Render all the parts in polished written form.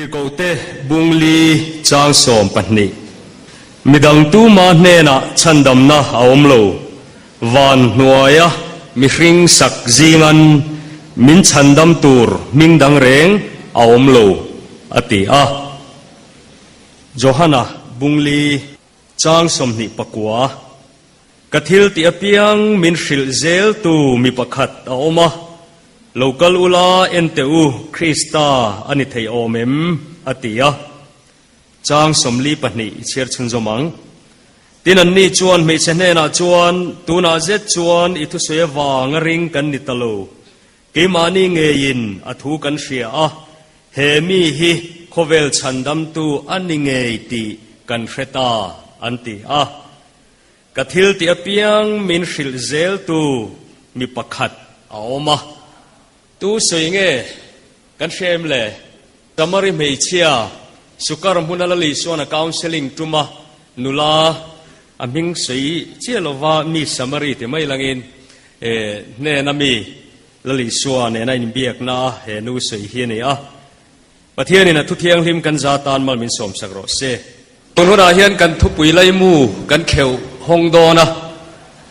Tirhkohte bungli chang 12. Midang tuma hnenah chhandamna a awm lo. Van hnuaia mihring sak zingan min chhandam tur hming dang reng a awm lo, a ti a. Johana bungli chang 29. Ka thil tih apiang min hrilh zeltu mi pakhat a awm a, Lo kal ula en teh u, Krista a ni thei awm em? a ti a. Chang 42 i chhiar chhunzawm ang. Tin anni chuan hmeichhe hnenah chuan, Tunah zet chuan i thusawi avanga ring kan ni ta lo. Keimahni ngeiin a thu kan hria a, he mi hi khawvel chhandamtu a ni ngei tih kan hre ta, an ti a. Ka thil tih apiang min hrilh zeltu mi pakhat a awm a. Tu sawi nge kan hria em le? Samari hmeichhia Sukar hmuna la Lisuan a counselling tum a, nula a hming sawi chiah lova mi Samari ti mai langin hnena mi la Lisua nena inbiakna a he nu sawi hi a ni a. Pathianin a thu thianghlim kan za tan mal min sawmsak rawh se. Tun hunah hian kan thupui laimu kan kheuh hawng dawn a,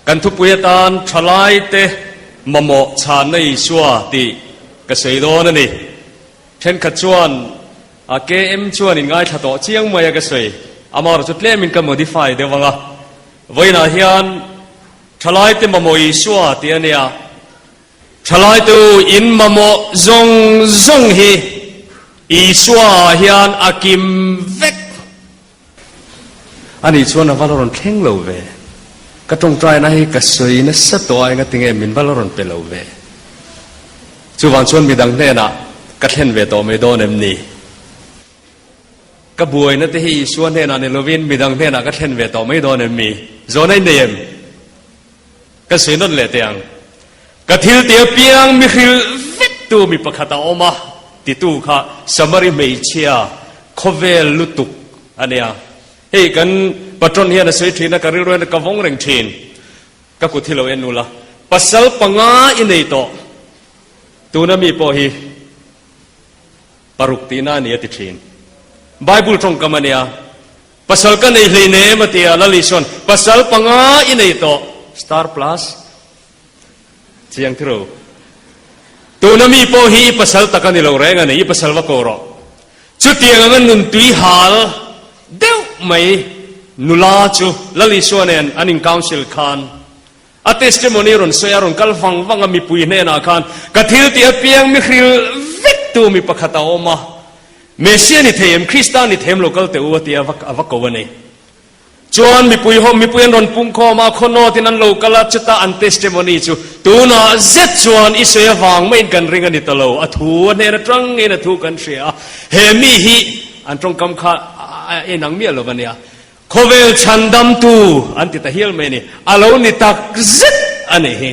kan thupui atan thalaite mamawh chhanna Isua tih ka sawi dawn a ni. Thenkhat chuan a KM chuan in ngaithla tawh chiang mai a ka sawi, amaherawhchu chu tlemin ka modify deuh ang a. Vawiinah hian thalaite mamawh Isua tih a nia. Thalai te u, in mamawh zawng zawng hi Isua ah hian a kim vek. Ani chuan a va la rawn thleng lo ve. Ka tawngtaina hi ka sawi nasa tawh a, engatinge min va la rawn pe lo ve. Chuvang chuan midang hnenah ka thlen ve tawh mai dawn em ni? Ka buaina te hi Isua hnenah ni lovin midang hnenah ka thlen ve tawh mai dawn em mi? Zawhna in nei em? Ka sawi nawn leh teh ang. Ka thil ti apiang mi hrilh vek tu mi pakhat a awm a, titu kha Samari hmeichhia khawvel lutuk a nia. Hei kan patron hian a sawi thin a, ka rilru hian ka vawng reng thin. Ka kut hi lo en ula, pasal panga i nei tawh. Tuna mi pawh hi paruk tihna a ni a ti thin. Bible tawngkam a nia. Pasal ka nei hleinem a ti a, Lal Isuan, Pasal panga i nei tawh, star plus, chiang thiro. Tuna mi pawh hi i pasal tak a ni lo reng a ni, i pasal va ko rawh. Chutiang anga nun tui hal deuh mai nula chu Lal Isua nen an in council khan a testimony rawn sawi a, rawn kal vang vang a mipui hnenah khan, Ka thil tih apiang mi hril vek tu mi pakhat a awm a, Messia ni thei em, Krista ni thei em lo kal teh u a ti a, a va ko a ni. Chuan mipui ho, mipui an rawn pungkhawm a, khawnawt in an lo kal a, chuta an testimony chu, Tunah zet chuan i sawi avang maiin kan ring a ni ta lo, a thu a hnen atangin a thu kan hria a, he mi hi an tawngkam kha a inang miah lo a nia. Khawvel chhandamtu an ti ta hial mai a ni. A lo ni tak zet a nih hi.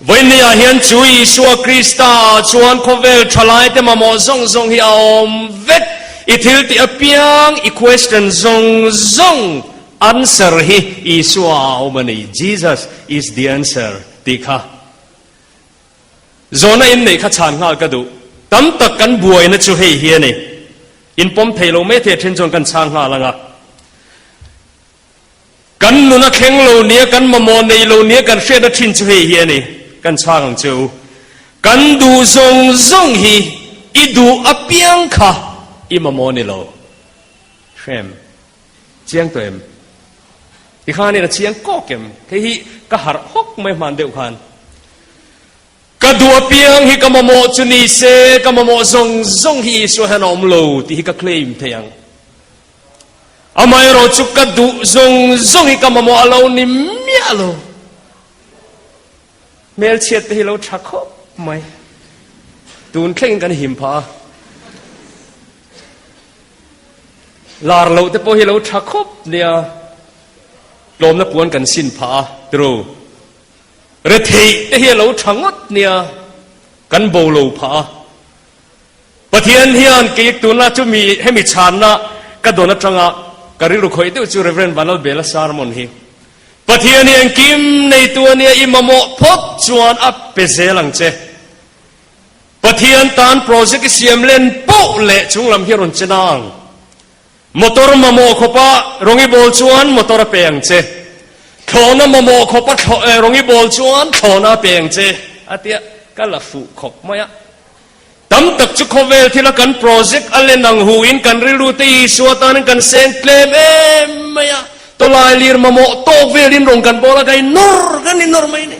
Vawinia hian chu Isua Krista ah chuan khawvel thalaite mamawh zawng zawng hi a awm vek. I thil tih apiang, i question zawng zawng answer hi Isua ah a awm a ni. Jesus is the answer tih kha zawhna in neih kha chhan nghal ka duh. Tam tak kan buaina chu hei hi a ni. In pawm thei lo mai thei a then chuan kan chhang nghal ang a. Kan nun a thleng lo nia, kan mamawh nei lo nia kan hriatna thin chu hei hi a ni, kan chhang ang che u. Kan duh zawng zawng hi i duh apiang kha i mamawh ni lo. Hrem. Chiang tawh em? Tikhanin a chiang kawk em? Hei hi ka harh hawk mai hman deuh khan. Ka duh apiang hi ka mamawh chu ni se, ka mamawh zawng zawng hi Isua hian a awm lo tih hi ka claim thei ang. Amaherawh chu ka duh zawng zawng hi ka mamawh a lo ni miah lo. Hmelchhiat te hi lo tha khawp mai. Tun thlengin kan him phah a. Lar loh te pawh hi lo tha khawp nia. Tlawmna puan kan sin phah a, tiro. Retheih te hi a lo tha ngawt nia, kan bo lo phah a. Pathian hian kei tuna chu mi hemi chhanna ka dawn atanga ka rilru khawih deuh chu Rev. Vanlalbela sermon hi. Pathian hi engkim neitu a nia, i mamawh phawt chuan a pe zel ang che. Pathian tan project i siam len poh leh chunglam hi a rawn che na ang. Motor mamawh khawpa rawng i bawl chuan motor a pe ang che. Thlawhna mamawh khawpa rawng i bawl chuan thlawhna a pe ang che, a ti a, ka la fuh khawp mai a. Tam tak chu khawvel thila kan project a len ang hu in kan rilru te Isua tanin kan seng tlem em mai a, tawlai lir mamawh tawk velin rawng kan bawl a, kan innawr kan innawr mai a ni.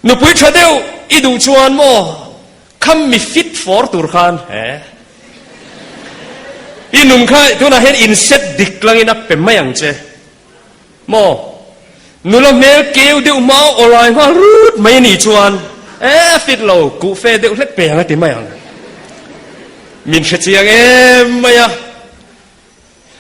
Nupui tha deuh i duh chuan maw kham mi fit for tur khan he i nun kha tunah hian in set dik langin a pe mai ang che maw nula hmel keu deuh hma aw lai nghal rut mai a nih chuan e a fit lo kuh fe deuh hlek pe ang a ti mai ang min hre chiang em mai a.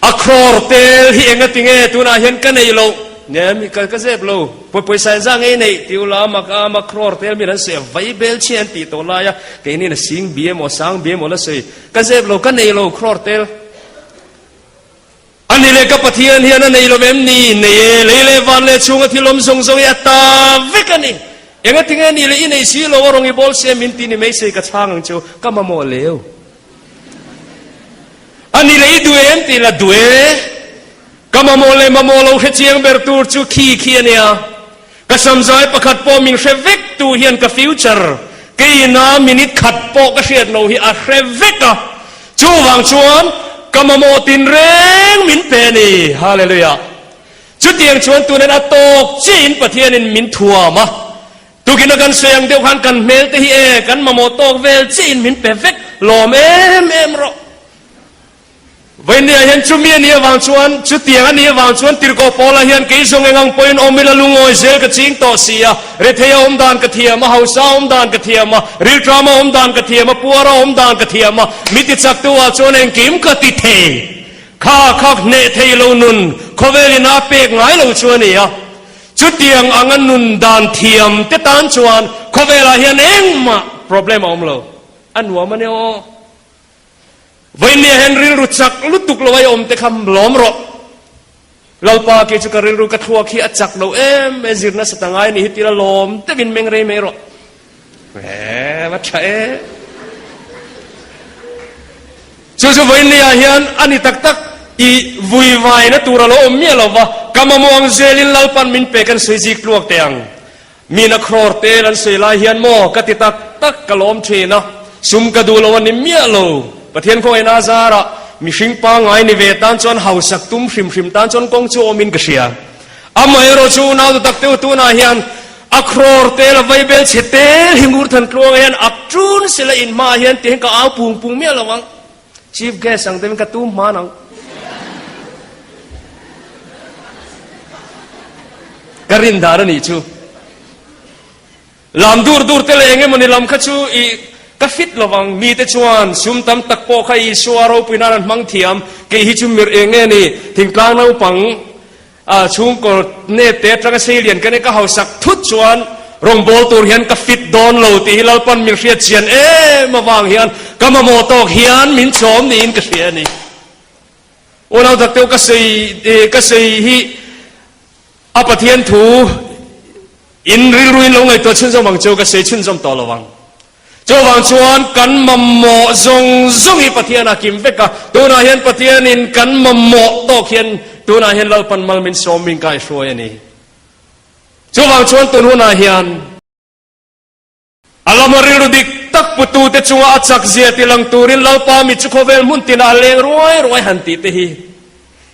A crore tel hi enga ti nge tunah hian ka neih loh? Nge mi ka ka zep lo. Pawi pawisa in za ngei neih ti ula mak a mak crore tel min an sawi a vai bel chhiah an tih tawh lai a keini a sing bi emaw sang bi emaw la sawi ka zep lo ka nei lo crore tel a ni leh ka Pathian hian a nei lo em ni? Nei e lei leh van leh chhunga thil awm zawng zawng hi a ta vek a ni. Enga ti nge ni leh i nei si lo a rawng i bawl se min ti ni mai sei ka chhang ang chu ka mamawh leu. A ni leh i duh em tih la duh e. Ka mamawh leh mamawh lo hre chiang ber tur chu khi khi a nia. Ka samzai pakhat pawh min hre vek tu hian ka future keina minute khat pawh ka hriat lo hi a hre vek a. Chuvang chuan ka mamawh tinreng min pe a ni. Hallelujah. Chutiang chuan tunin a tawk chiahin Pathianin min thuam a. Tukin a kan sawi ang deuh khan kan hmel te hi e, kan mamawh tawk vel chiahin min pe vek lawm em em rawh. Vawinia hian chumi a nih avang chuan, chutiang a nih avang chuan Tirhkoh Paula hian kei zawng eng ang pawhin awm ila lungawi zel ka ching tawh si a, rethei a awm dan ka thiam a, hausa a awm dan ka thiam a, rilṭam a awm dan ka thiam a, puar a awm dan ka thiam a, mi tichak tu ah chuan engkim ka ti thei. Kha kha hneh thei lo nun khawvelin a pek ngai lo chu a ni a. Chutiang anga nun dan thiam te tan chuan khawvelah hian engmah problem a awm lo. A nuam a nia aw. Vawinia hian rilru chak lutuk lo a i awm te kha lawm rawh. Lalpa kei chu ka rilru ka thluak hi a chak lo em e zir nasa ta ngai a nih hi tila lawm deuhin meng rei mai rawh. Eee va tha e. Chu chu vawinia hian a ni tak tak i vuivaina tur a lo awm miah lo va, ka mamawh ang zelin Lalpan min pe kan sawi zik tluak teh ang. Mina crore tel an sawi lai hian maw ka ti tak tak ka lawm thin a, sum ka duh lo a ni miah lo. Pathian khawngaihna a zarah mihring pangngai ni ve tan chuan hausak tum hrim hrim tan chuan kawng chu awmin ka hria. Amaherawh chu unau tu tak teuh tunah hian a crore tel a vaibel chhe tel hi Ngurthan tluangah hian ak ṭun sela in hmaah hian tihian ka au pung pung miah lo ang. Chief guest ang deuhin ka tum hman ang. Ka rin dan a nih chu. Lam dur dur te leh eng emawni lam kha chu i ka fit lo vang. Mite chuan sum tam tak pawh kha Isua ropui nan an hmang thiam. Kei hi chu mir eng nge ni? Thingtlang naupang a chhungkaw nep te atanga seilian ka nei ka hausak thut chuan rawngbâwl tur hian ka fit dawn lo tih hi Lalpan min hriat chian em avang hian ka mamawh tawk hian min chawm niin ka hria a ni. Unau tak deuh ka sawi ka sawi hi a Pathian thu in rilruin lo ngaihtuah chhunzawm ang chu ka sawi chhunzawm tawh lo ang. Chuvang chuan kan mamawh zawng zawng hi Pathian a kim vek a, tunah hian Pathianin kan mamawh tawk hian tunah hian Lalpan mal min sawm min kaihruai a ni. Chuvang chuan tun hunah hian a lama rilru dik tak putute chunga a chak zia ti lang turin Lalpa mi chu khawvel hmun tinah a leng ruai ruai han tih te hi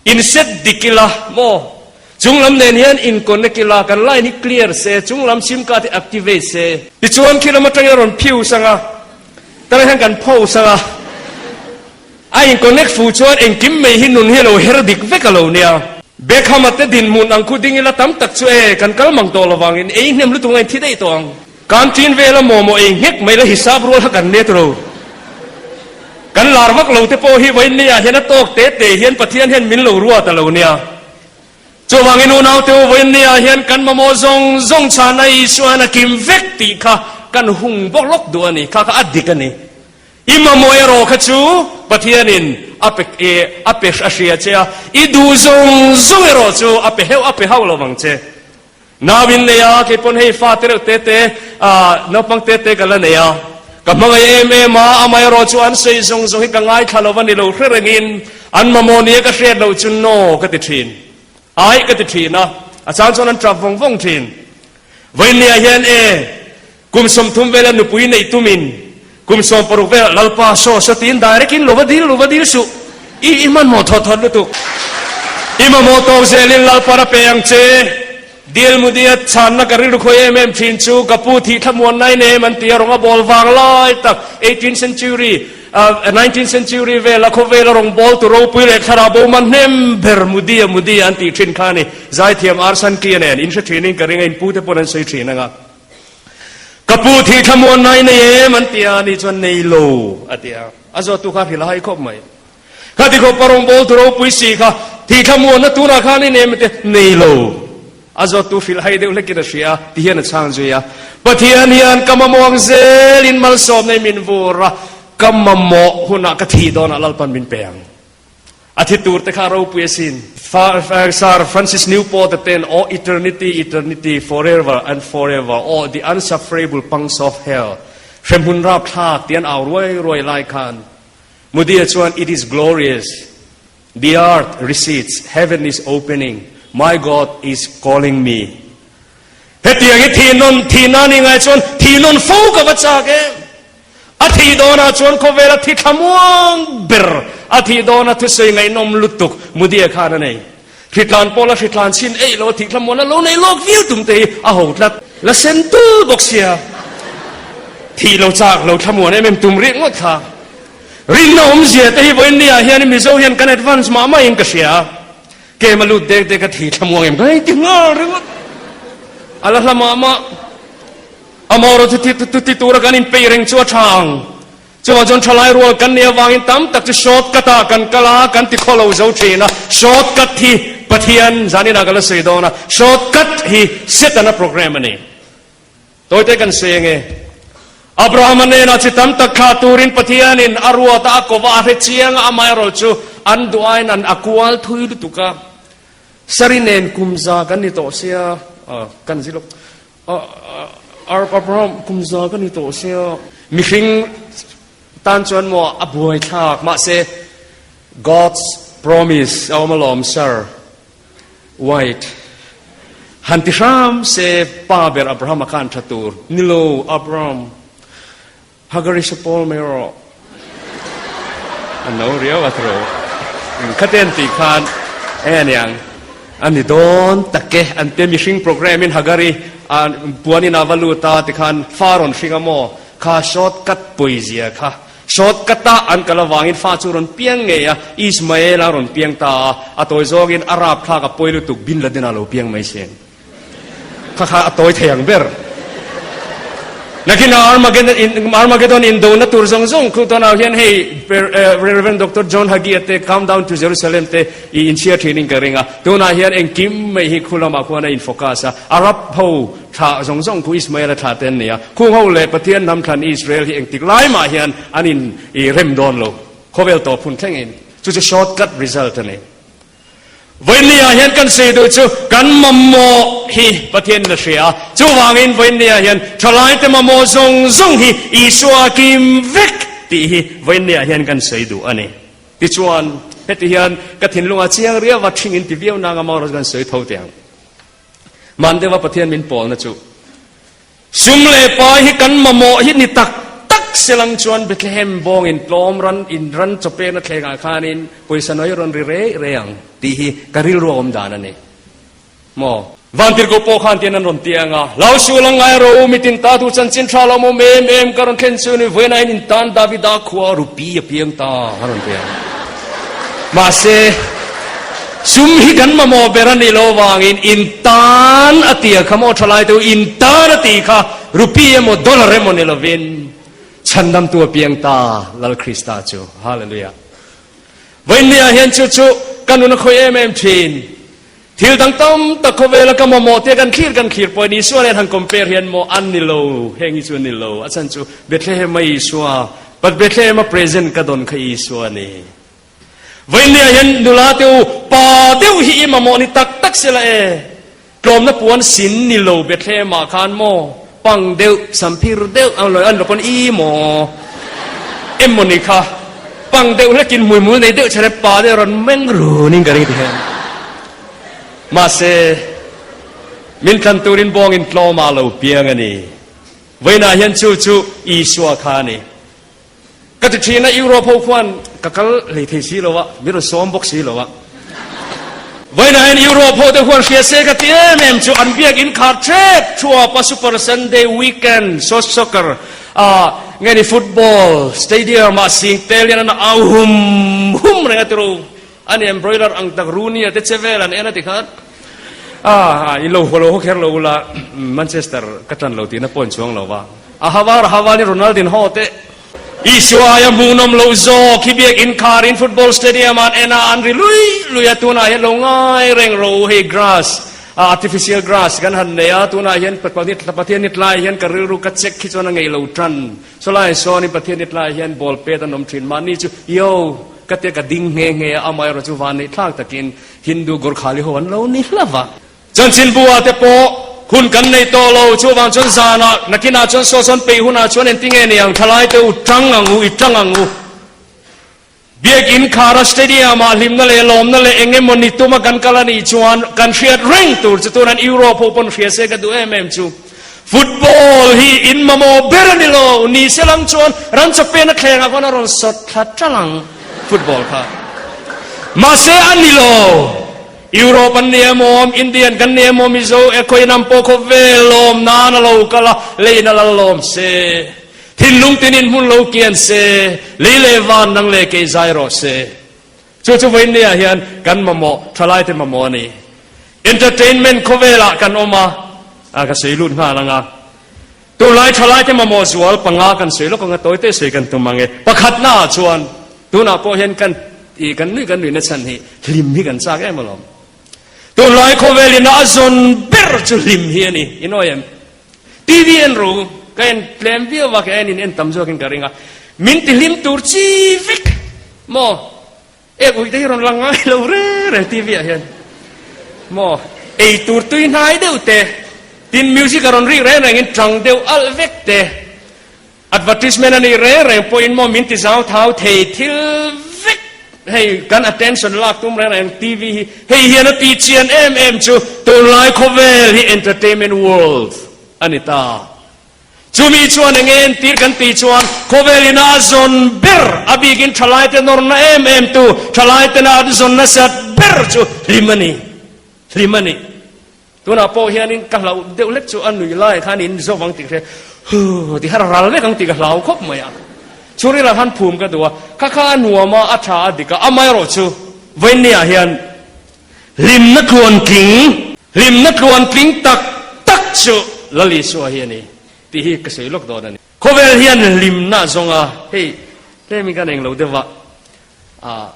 In set dik ila maw? Chunglam nen hian in connect ila, kan line hi clear se, chunglam sim card hi activate se. Tichuan khi lam atangin a rawn phiu sang a, tara hian kan pho sang a, a in connect fu chuan engkim mai hi nun hi a lo her dik vek a lo nia. Beckham-a te dinhmun ang khu ding ila tam tak chu e, kan kal mang tawh lovangin ei hnem lutuk ngain thi daih tawh ang. Canteen vela mawmaw ei nghek mai la hisap rual kha kan let ro. Kan lar vak lo te pawh hi vawiin ah hian a tawk te te hian Pathian hian min lo ruat a lo nia. Chuvangin unau te u vawiin ah hian kan mamawh zawng zawng chhana Isuan a kim vek tih kha kan hung bawk lawk duh a ni. Kha kha a dik a ni. I mamawh erawh kha chu Pathianin a pe a pe a hria che a, i duh zawng zawng erawh chu a pe heuh a pe hauh lo vang che. Nau in nei a, kei pawn hei fa te reuh te te, naupang te te ka la nei a. Ka hmangaih em em a, amaherawh chu an sawi zawng zawng hi ka ngaithla lo va ni lo hre rengin an mamawh nia ka hriat loh chu no ka ti thin. Aih ka ti thin a, a chang chuan an tap vawng vawng thin. Vawiinniah hian e, kum 30 vela nupui neih tumin kum 60 velah Lalpa saw saw tiin direct in lo va dil lo va dil suh. I i hmanhmawh thawt thawt lutuk. I mamawh tawk zelin Lalpa ra pe ang che. Dil Mudia chhanna ka rilru khawi em em thin chu ka pu thih thlamuan nai nem an ti a, rawng a bawl vang lai tak eighteenth century, nineteenth century vela khawvela rawng bawl tu ropui leh thlarau bo man hnem ber Mudia Mudia an tih thin kha a ni. Zaithiam Arsan Kia nen in hre thinin ka ring a, in pu te pawn an sawi thin anga. Ka pu thih thlamuan nai nei em an ti a, ani chuan nei lo a ti a, a zawttu kha hrilh a hai khawp mai. Kha ti khawp a rawngbawl tu ropui si kha thih thlamuanna tunah khan i nem te nei lo. A zawttu hrilh hai deuh hlekin a hria a, ti hian a chhang zui a, Pathian hian ka mamawh ang zelin malsawm nei min vur a, ka mamawh hunah ka thih dawnah Lalpan min pe ang. A thi tur te kha a ropui asin. Sir Francis Newport a ten, Oh eternity, eternity, forever and forever, oh the unsufferable pangs of hell, hremhmun rapthlak ti an au ruai ruai lai khan, Mudia chuan, It is glorious, the earth recedes, heaven is opening, my God is calling me. Hetiang hi thih nawn, thih nan i ngai chuan thih nawn fo ka va chak em? A thih dawnah chuan khawvela thi thlamuang ber, a thih dawna thusawi ngaihnawm lutuk Mudia khan a nei. Hritlan pawh la hritlan chhin eih lo, thih thlamuan a lo nei lawk viau tum te hi a ho tlat. La sen tul bawk sia, thih lo chak lo thlamuan em em tum rih ngawt kha. Rinna awmzia te hi vawiin ni ah hian Mizo hian kan advance mah mah in ka hria. Kem a lut dek dek a thih thlamuang em ka hei ti nghal ringawt. A la hla mah mah. Amaherawhchu ti tura kan inpeih reng chu a tha ang. Chuvang chuan thalai rual kan nih avangin tam tak chu short cut ah kan kal a, kan ti khaw lo zo thin a. Short cut hi Pathian zaninah ka la sawi dawn a, short cut hi Setana program a ni. Tawite kan sawi ange. Abrahama hnenah chi tam tak thlah turin Pathianin a ruat a, a kova a hre chiang a, amaherawh chu an duh aiin an a kual thui lutuk a. Sari nen kum za kan ni tawh sia, kan zilawk. Abraham kum za ka ni tawh sia. Mihring tan chuan maw a buai thlak mahse God's promise a awm alawm Sir White han ti hram se pa ber Abraham a khan tha tur nilo Abraham Hagari sapawl mai rawh. A no riau a thro. Khaten tih khan eng a niang a ni dawn tak e. An tia mihring program in Hagari puan in a va lut a tikhan fa rawn hring a maw? Kha short cut pawizia kha. Short cut a an kal avangin fa chu rawn piang ngei a, Ismael a rawn piang ta a, a tawi zawngin a rapthlak a pawi lutuk Bin Laden a lo piang mai sin. Kha kha a tawi thei ang ber. Nakin Armageddon indona tur zawng zawng khu tawnah hian hei Reverend Doctor John Hagee a te Come Down to Jerusalem te i inchhiar thin in ka ring a. Tunah hian engkim mai hi khu lamah khuan a in focus a. Arab ho thlah zawng zawng khu Ismael a thlah te an ni a. Khung ho leh Pathian hnam thlan Israel hi engtik lai mah hian an in i rem dawn lo. Khawvel tawp hun thlengin. Chu chu short cut result a ni. Vawiinniah hian kan sawi duh chu kan mamawh hi Pathian in a hria a, chuvangin vawiinniah hian thalaite mamawh zawng zawng hi Isua a kim vek tih hi vawiinniah hian kan sawi duh a ni. Tichuan, heti hian ka thinlungah chiang riauva thing in ti viau nanga maw kan sawi tho teh ang. Mandeva Pathian min pawlna chu. Sum leh pai hi kan mamawh hi ni tak tak selang chuan Bethlehem bawng in tlawm ran in ran chawpekna thlengah khanin pawisa nawi rawn ri rei rei ang tih hi ka rilru a awm dan a ni maw. Vantirhkoh pawh khan tian an rawn ti ang a, Hlau sual ang ngai rawh u, mitin ta tu chanchin tha lo awm em em ka rawn thlen chu ni, vawiin in tan Davida khua rupi a piang ta a rawn ti ang. Mahse, sum hi kan mamawh ber a nih loh avangin in tan a ti a kha maw thalai te u, in tan a tih kha rupee emaw dollar emaw ni lovin chhandamtu a piang ta Lal Krista chu. Hallelujah. Vawiinniah hian chu chu ka nun a khawih em em thin. Thil dang tam tak khawvela ka mamawh te kan thlir kan thlir pawhin Isua nen han compare hian maw an ni lo, heng hi chu a ni lo. A chhan chu Bethlehem a Isua, but Bethlehem a present ka dawn kha Isua a ni. Vawiinniah hian nula te u, pa deuh hi i mamawh ni tak tak sela e. Tlawmna puan sin ni lo Bethlehem ah khan maw pang deuh samphir deuh ang lo an lo pawn i maw em maw ni kha pang deuh hlekin hmuimul nei deuh chhare pa deuh rawn meng run in ka ring ti hian mahse min tlan turin bawngin tlawm ah lo piang a ni vawiinah hian chu chu Isua kha a ni. Ka ti thin a, Europe ho khuan ka kal hlei thei si lo a, min rawn sawm bawk si lo a. Vawiinah hian Europe ho te huan hria se ka ti em em chu an biak in khar thep thuap a Super Sunday weekend soccer ah nge ni football stadium ah sing tel hian an au hum hum reng a tiro. Ani em broiler ang tak Rooney a te che vel an en a ti khan ah in lo hual ho kher lo ula Manchester ka tan lo tihna pawh in chuang lo va. A havar a haval in Ronaldinho te Isua aia hmuhnawm loh zawk hi biak inkhar in football stadium ah an en a, an ri lui lui a, tunah hian lo ngai reng rawh u hei grass artificial grass kan han nei a, tunah hian Pathian ni tlai hian ka rilru ka check khi chuan a ngei lo tan, sawlai sawn in Pathian ni tlai hian ball pet an awm thin, mahni chu yo ka tia ka ding nghe nghe a, amaherawh chu vanneih thlak takin Hindu Gorkhali ho an lo ni hlauh va. Chanchinbu ah te pawh hun kan nei tawh lo, chuvang chuan zanah nakinah chuan saw sawn peih hunah chuan engtinge ni ang thalai te u tang ang u, i tang ang u. Biakin khara stadium ah hlimna leh lawmna leh eng emaw ni tuma kan kal a nih chuan kan hriat reng tur chu tunan Europe ho pawn hria se ka duh em em chu. Football hi in mamawh ber a ni lo, ni se lang chuan ram chawpena thlengah khawn a rawn sawt thla ṭalh ang football kha. Mahse a ni lo. Europe an ni emaw, Indian kan ni emaw, Mizo e khawiin an pawh khawvel lawm nan a lo kal a, leiin a lal lawm se. Thinlung tinin hmun lo kian se, lei leh van nang leh kei zai rawh se. Chu chu vawiin nia hian kan mamawh, thalaite mamawh a ni. Entertainment khawvelah kan awm a, a ka sawi lut nghal ang a. Tunlai thalaite mamawh zual panga kan sawi lawk ang a, tawite sawi kan tum ang e. Pakhatna ah chuan tunah pawh hian kan i kan nui kan nuihna chhan hi hlim hi kan chak em alawm. Tunlai khawvel ina a zawn ber chu hlim hi a ni. I nawi em? TV en ru, ka en tlem viau a, ka en in en tam zawkin ka ring a. Min ti hlim tur chi vek maw? Ek uih te hi rawn lang ngai lo reng reng TV ah hian maw ei tur tui hnai deuh te tin music a rawn rik reng reng in tang deuh alh vek te advertisement a nih reng reng pawhin maw min ti zau thau thei thil vek hei kan attention lak tum reng reng TV hi hei hian a ti chian em em chu tunlai khawvel hi entertainment world a ni ta. Chumi chuan eng nge entir kan tih chuan khawvelin a zawn ber, a bikin thalaite nawrna em em tu, thalaitena an zawn nasat ber chu hlim a ni, hlim a ni. Tunah pawh hianin ka hlauh deuh hlek chu a nui lai khan in zo vang tih hre, huu ti kha ral vek ang tih ka hlau khawp mai a. Chhungril ah khan phum ka duh a, kha kha a nuam a, a tha a dik a, amaherawhchu vawiinniah hian Hlimna tluantling, hlimna tluantling tak tak chu Lal Isua hi a ni tih hi ka sawi lawk dawn a ni. Khawvel hian hlimna a zawng a, hei tlem in kan englo deuh a, ah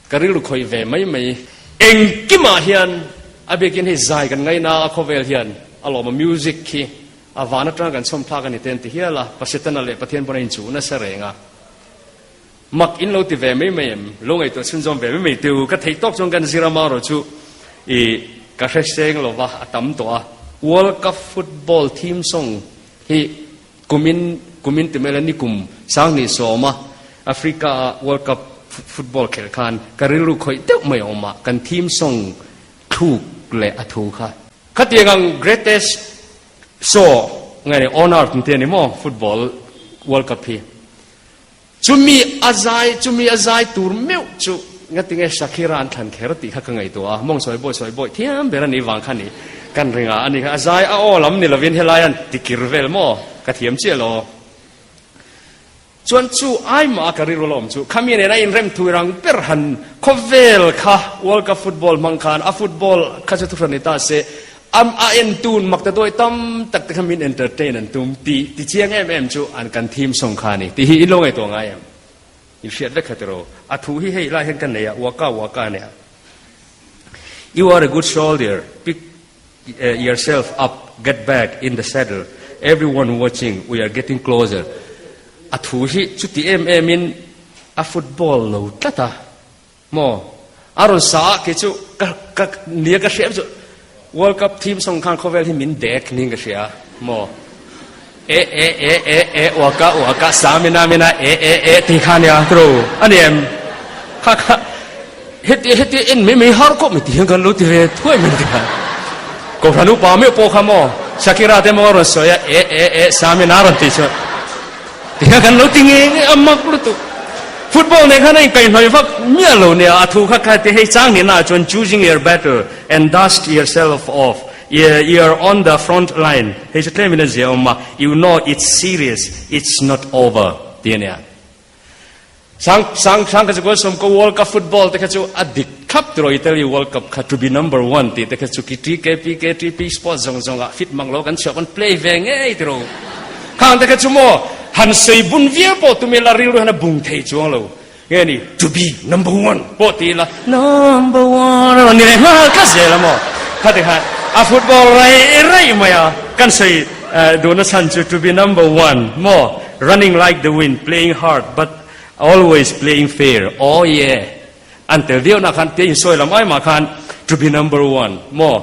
ka rilru khawih ve mai mai. Engkimah hian a biakin hei zai kan ngaina a khawvel hian a lawm a, music hi a van atanga kan chhawm thlak a ni te an ti hial a, Pasetana leh Pathian pawn a inchuh nasa reng a. Mak in lo ti ve mai mai em? Lo ngaihtuah chhunzawm ve mai mai teu. Ka theih tawk chuan kan zir a marawh chu i ka hre seng lo va, a tam tawh a. World Cup football theme song hi kumin kumin ti mai la nikum 2010 a Africa a World Cup football khelh khan ka rilru khawih deuh mai a awm a, kan theme song thluk leh a thu kha. Khatiang ang greatest show nge ni on earth ti a ni maw football World Cup hi. Chumi a zai, chumi a zai tur meuh chu ngatinge Shakira an thlan kher tih kha ka ngaihtuah a, mawng sawi bawi sawi bawi thiam ber a nih vang kha ni kan ring a, ani kha a zai a aw lam ni lovin helai an tikir vel maw ka thiam chiah lo. Chuan chu ai mah a ka rilru la awm chu khami nena inrem thui rang ber han khawvel kha World Cup football hmang khan a football kha chu thuhran ni ta se Am a en tun mak ta dawi tam tak te kha min entertain an tum ti ti chiang em em chu an kan theme song kha a ni tih hi in lo ngaihtuah ngai em? In hriat vek kha tiraw? A thu hi hei lai hian ka nei a, waka waka a nia. You are a good soldier, pick yourself up, get back in the saddle, everyone watching, we are getting closer. A thu hi chuti em em in a football lo tlat a. Maw? A rawn sa a, kei chu ka ka nia ka hriat chu. World Cup theme song khan khawvel hi min dek niin ka hria maw? E e e e e uaka uaka sa mina mina e e e tih kha nia tro a ni em? Kha kha heti heti en mai mai har khawp mai tih hian kan lo ti ve thuai mai ti kha. Kohhran upa meuh pawh kha maw Shakira te maw a rawn sawi a e e e sa mina rawn tih chuan ti kha kan lo ti nge nge a mak lutuk. Football nen khan a inkaihhnawih vak miah lo nia a thu kha kha ti hei chang hnihna ah chuan choosing your battle and dust yourself off You're on the front line, hei chu tlemin a zia awm a, you know it's serious, it's not over tih a nia. Sang sang sang kha chu goal sawm ko World Cup football te kha chu a dik thlap tiraw Italy World Cup kha to be number one tih te kha chu ki TKP KTP sports zawng zawng ah fit mang lo kan chhuah kan play ve ngei tiraw. Khang te kha chu maw han sawi bun viau pawh tum ila rilru hian a bung thei chuang lo. Nge ni to be number one pawh ti ila number one a rawn ni leh nghal tlat zel a maw? Khati khan a football raih raih mai a, kan sawi duhna chhan chu to be number one maw? Running like the wind, playing hard but always playing fair, oh yeah an tel viau na khan tia insawi lam ai mah khan to be number one maw?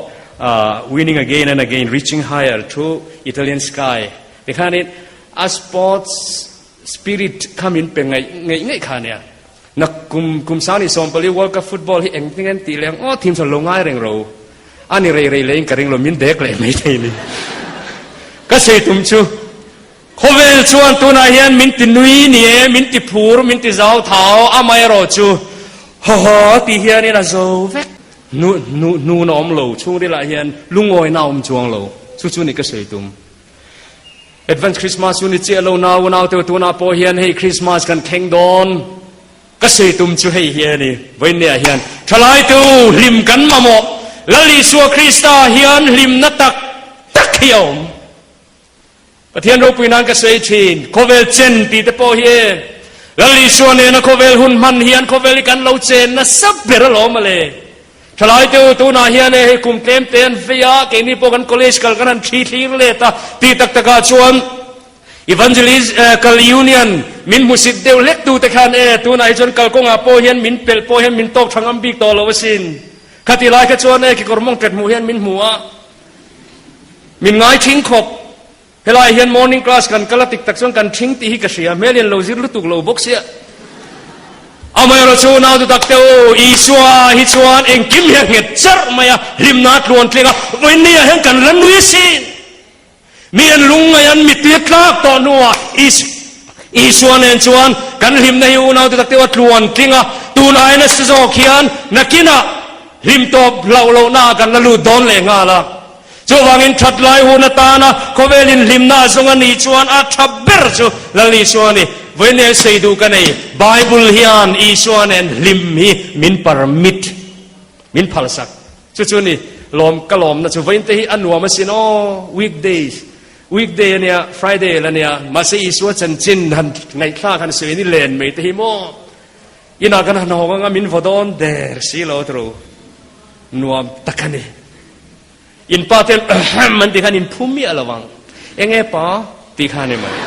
Winning again and again, reaching higher through Italian sky tikhanin a sports Spirit kha min pe ngaih ngaih ngaih kha nia. Na kum kum sang ni 14 World Cup football hi engtin nge tih leng aw thim chuan lo ngai reng ro. A ni rei rei leiin ka ring lo min dek leh mai thei ni. Ka sei tum chu khawvel chuan tunah hian min ti nui ni e, min ti phur, min ti zau thau amaherawh chu haw haw tih hianin a zo vek. Hnu hnu hnun a awm lo, chhungrilah hian lungawina a awm chuang lo. Chu chu ni ka sei tum. Advance Christmas chu ni chiah lo nau nau te tunah pawh hian hei Christmas kan thleng dawn ka sawi tum chu hei hi a ni vawiinniah hian thalai tu hlim kan mamawh Lal Isua Krista hian hlimna tak tak hi a awm Pathian ropui nan ka sawi thin khawvel chen tih te pawh hi e Lal Isua nena khawvel hun hman hian khawvel hi kan lo chen nasa ber alawm ale Thalai te u, tunah hian e hei kum tlem te an vei a, keini pawh kan college kal kan han thi thlir let a, tih tak takah chuan Evangelical Union min hmusit deuh hlek tu te khan e tunah hi chuan kalkawngah pawh hian min pelh pawh hian min tawk tha ngam bik tawh lo asin. Khati lai kha chuan e kekawr mawng tet hmuh hian min hmu a, min ngai thing khawp. Helai hian morning class kan kal a tik tak chuan kan ṭhing tih hi ka hria, hmel hian lo zir lutuk lo bawk sia. Amaherawh chu nau dutak te u, Isua hi chuan engkim hi a nghet charh mai a, hlimna a tluan tling a, vawiin ni ah hian kan la nui asin. Mi an lungngaih an mittui a tlak tawh hnuah Isua nen chuan kan hlimna hi unau dutak te u a tluan tling a, tun aia nasa zawk hian nakinah hlim tawp hlauh lohna ah kan la lut dawn leh nghal a. Chuvangin that lai hun atana khawvel inhlimna a zawng a nih chuan a tha ber chu Lal Isua a ni. Vawiin sei duh ka nei, Bible hian Isua nen hlim hi min permit, min phalsak. Chu chu ni lawm ka lawmna chu vawiin te hi a nuam asin aw, weekdays, weekday a nia, Friday la nia, mahse Isua chanchin han ngaihthlak han sawi ni len mai te hi maw? Inah kan han hawng anga min vaw dawn der si lo tru nuam tak a ni. In pa te ahem an tih khan in phu miah lo ang. Enge pa tih kha ni mai.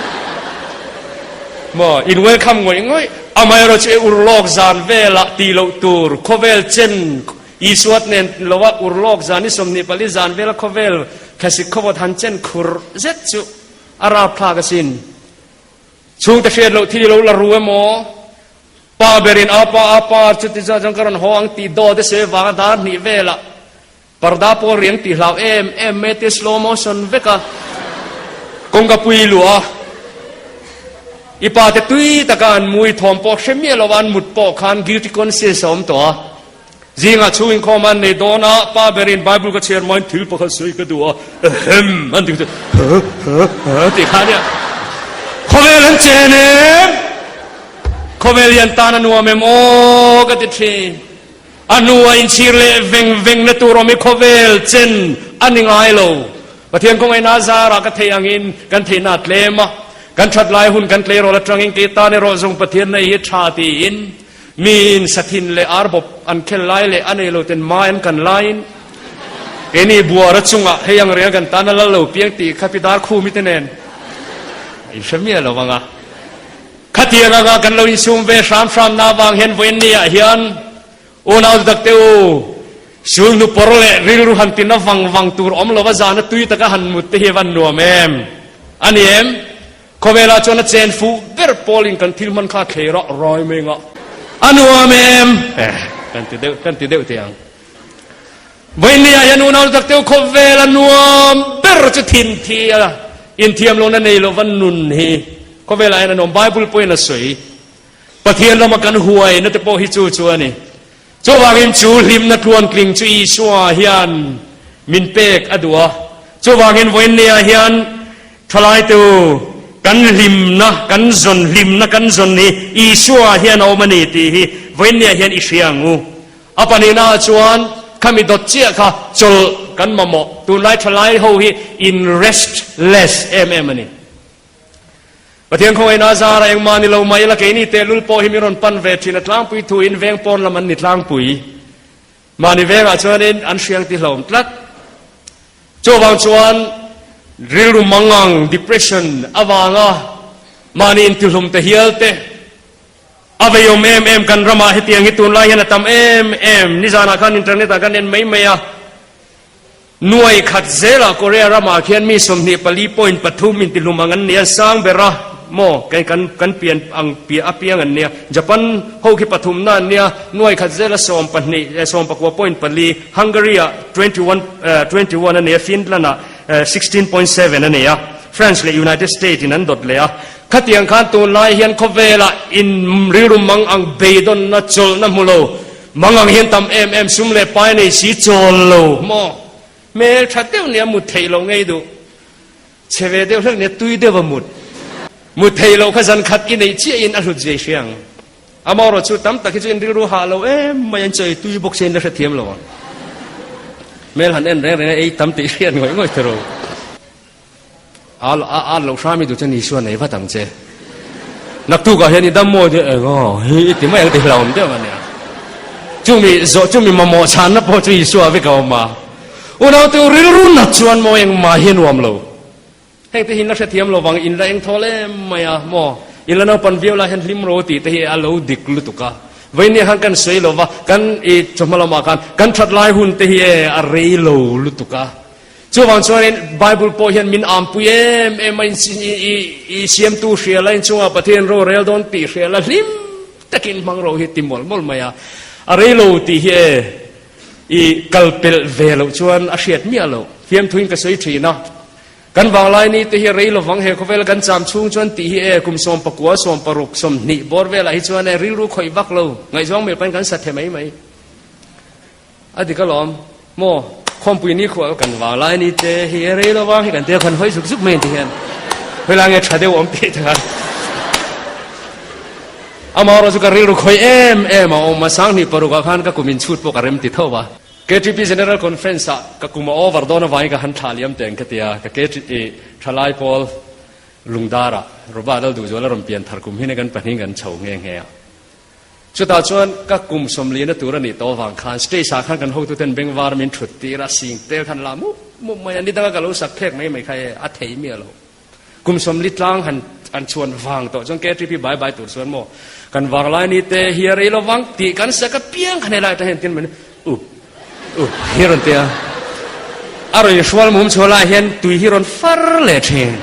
Maw in welcome ngawih ngawih. Amaherawh chu e urlawk zan velah tih loh tur khawvel chen Isuat nen loa urlawk zan i 24 zan vela khawvel thlasik khawvawt han chen khur zet chu a rapthlak asin. Chhungte hriat loh thil i lo la ru emaw? Pa berin a pa a pa chuti chuan chuan ka rawn haw ang tih dawt e sawi vanga dar hnih velah parda pawl riang tih hlau em em mai te slow motion vek a kawngka pui luah a i pa te tui taka an mui thawm pawh hre miah lova an mut pawh khan guilty conscience a awm tawh a. Zingah chhung inkhawm an nei dawn a, pa berin Bible ka chhiar hmain thil pakhat sawi ka duh a, ehem an ti kha chu ha ha ha tih kha ania. Khawvel an chen em? Khawvel hi an tan a nuam em aw ka ti thin. A hnua inchhir leh veng veng na tur awm hi khawvel chen a ni ngai lo. Pathian kawngaihnaa zarah ka theih angin kan theihna a tlem a, kan that lai hun kan tleirawl atangin kei tan erawh zawng Pathian nei hi tha tiin Miin sathin leh arbawp an khel lai leh a nei lo ten mai an kan laiin keini buara chungah hei ang reng kan tan a lal lo piang tih kha pi dar khumi te nen a inhre miah lo vang a. Khatiang anga kan lo insum ve hram hram na avang hian vawiin ni ah hian unau dudak te u. Sulhnu pawr leh rilru han tina vang vang tur awm lova zana tui taka han mut te hi a van nuam em? A ni em? Khawvelah chuan a chen fuh ber pawlin kan thil hman kha a thlei rah rai mai ngah. A nuam em? Eh, kan ti deuh, kan ti deuh teh ang. Vawinia hian unau tak teuh khawvel a nuam ber chu thin thi a inthiam lohna nei lova nun hi khawvelah hian a nuam. Bible pawhin a sawi. Pathian lama kan huaina te pawh hi chu chu a ni. Chuvangin chu hlimna tluantling chu Isua hian min pek a duh a. Chuvangin vawinia hian thalaitu kan hlimna kan zawn hlimna kan zawn hi Isua hian a awm a ni tih hi vawinia hian i hria ang u. A pahnihnaah chuan khami dawt chiah kha chawlh kan mamawh. Tunlai thalai ho hi in restless em em a ni. Pathian khawngaihna a zar a, engmah ni lo mai ila keini tehlul pawh hi min rawn pan ve thin a tlangpui thuin veng pawn lam an ni tlangpui. Mahni vengah chuanin an hriang ti hlawm tlat. Chuvang chuan rilru mangang, depression, avanga mahni intihlum te hial te a veiawm em em kan ramah hetiang hi tunlai hian a tam em em. Nizanah khan internet ah kan en mai mai a. Nuai khat zelah Korea ramah khian mi 24.3 intihlum ang an nia, sang ber a maw kei kan kan pian ang piah apiang an nia. Japan ho khi pathumna an nia, nuai khat zela sawmpahnih sawmpakua point pali, Hungary ah 21 21 a nia, Finland ah 16.7 a nia, France leh United State in an dawt leh a. Khatiang khan tunlai hian khawvelah in rilru mang ang beidawnna chawlhna hmu lo Mangang hian tam em em sum leh pai nei si chawl lo maw? Hmel tha deuh nia mut theih loh ngei duh. Chhe ve deuh hlek nia tui deuh a mut. Mut theih loh kha zan khat i neih chiah in a hlut zia i hria ang. Amaherawh chu tam tak hi chu in rilru hah lo em mai an chawi tui bawk se in la hrethiam lo ang. Hmel han en reng reng a ei tam tih hriat ngawih ngawih ta ro. A a lo hram i duh chuan Isua nei vat ang che. Naktukah hian i dam mawi deuh eng aw hi i ti mai ang ti hlauhawm deuh a nia. Chumi zawh chumi mamawh chhanna pawh chu Isua vek a awm a. Unaute u rilru nat chuan maw engmah hi a nuam lo. Heng te hi in la hrethiam lo vang in la eng thawl em mai a maw. In la naupan viau lai hian hlim ro tih te hi a lo dik lutuk a. Vawinia khan kan sawi lo va kan i chawhma lamah khan kan that lai hun te hi e a rei lo lutuk a. Chuvang chuanin Bible pawh hian min ampui em em a, i siamtu hria la, inchungah Pathian ro rel dawn tih hria la, hlim takin hmang ro hi ti mawlh mawlh mai a. A rei lo tih hi e, i kal pelh ve loh chuan a hriat miah loh. Fiamthuin ka sawi thin a, kan vanglai ni te hi a rei lovang he khawvel kan cham chhung chuan tih hi e, kum 19, 16, 20 bawr velah hi chuan e rilru khawih vak lo, ngaihzawng meh pahin kan sa the mai mai. A dik alawm maw? Khawmpui ni khual kan vang lai ni te hi e rei lova hi kan tia khan hawi zuk zuk mai ti hian hawilai nge tha deuh awm tih te khan amaherawh chu ka rilru khawi em em a awm a, 2006 ah khan ka kum inchhut pawh ka rem ti tho a. KTP General Conference ah ka kum a over dawn avangin ka han thlah liam teng ka tia, ka KTP thalai pawl lungdar ah Robert Lalduhzuala rawn pian thar kum hi kan pahnih kan chho nghe nghe a. Chutah chuan ka kum sawmlina tur a nih tawh avang khan stage ah khan kan hotuten bengvar min thut tir a, sing tel khan la mup mup mai a, ni danga ka lo sak phek mai mai kha e a thei miah lo. Kum sawmli tlang han an chhuan vang tawh chuan KTP bai bai tur chuan maw kan vanglai ni te hi a rei lovang tih kan sak apiang khan helai atang hian tin mai up up hi a rawn ti a, a rawn inhrual mum chhuah lai hian tui hi rawn far leh thin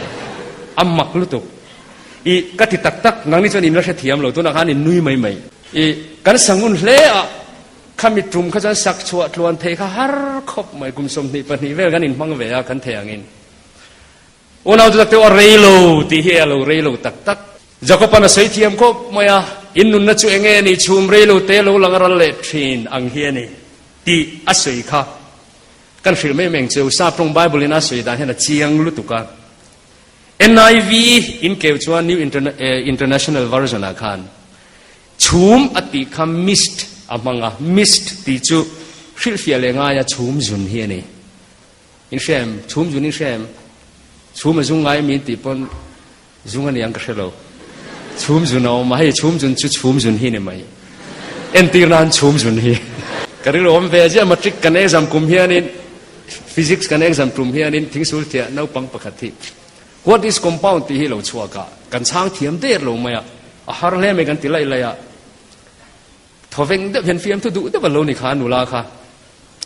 a mak lutuk. I, ka ti tak tak, nangni chuan in la hrethiam lo, tunah khan in nui mai mai. I, kan sangun hle a, khami tum kha chuan sak chhuah tluan thei kha har khawp mai, kum 22 vel kan inhmang ve a, kan thei angin. Unau chu tak teuh a rei lo tih hi a lo rei lo tak tak. Jakob-a'n a sawi thiam khawp mai a, in nunna chu enge a ni, chhum rei lo te lo lang ral leh thin ang hi a ni tih a sawi kha. Kan hrilh mai mai ang cheu, Sap tawng Bible-in a sawi dan hian a chiang lutuk a. NIV in keu chuan New International Version ah khan chhum a tih kha mist a hmang a, mist tih chu hrilhfiah leh ngaia chhum zun hi a ni. In hria em? Chhum zun in hria em? Chhum a zung ngai mi in tih pawn zung a ni ang ka hre lo. Chhum zun a awm a, hei chhum zun chu chhum zun hi ni mai. Entir nan chhum zun hi. Ka rilru awm ve ziah matric kan exam kum hianin Physics kan exam tum hianin thingsul thiah naupang pakhat hi What is compound tih hi lo chhuak a, kan chhang thiam der lo mai a, a har hle mai kan ti laih laih a, thawveng deuh hian fiamthu duh deuh a lo ni kha nula kha.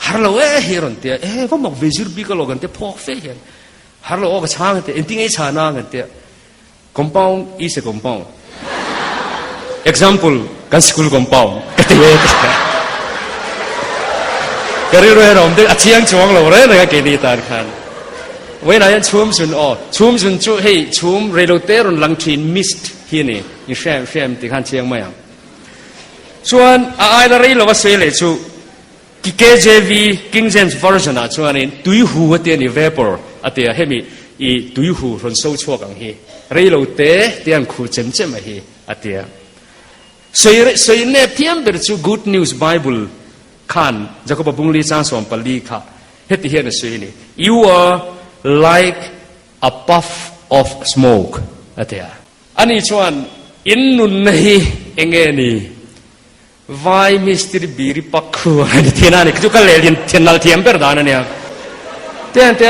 Har lo e hi a rawn ti a, e va mak ve zir bik alawh kan tia phawk fe hian har lo aw ka chhang an tia, engtin nge i chhan ang an tia, compound is a compound. Example, kan school compound ka ti e ka tia. Ka rilru hian a awm deuh, a chiang chuang lo reng reng a keini tan khan. Vawiinah hian chhum zun aw, chhum zun chu hei chhum reilote rawn lang thin mist hi a ni, in hrem hrem ti khan chiang mai ang. Chuan a aila rei lova sawi leh chu KJV, King James Version, ah chuanin tui hu a ti a ni, vapor a ti a, hemi i tui hu rawn so chhuak ang hi rei lo te te an khu chem chem a hi a ti a. Sawi sawi nep thiam ber chu Good News Bible khan Jakoba Bungli chang 14 kha heti hian a sawi a ni, You are like a puff of smoke a ti a. Ani chuan in nunna hi enge ni? Vai mistiri biri pak khu a ni thin a ni. Chu ka lehlin thian nal thiam ber dan a nia. Tiang te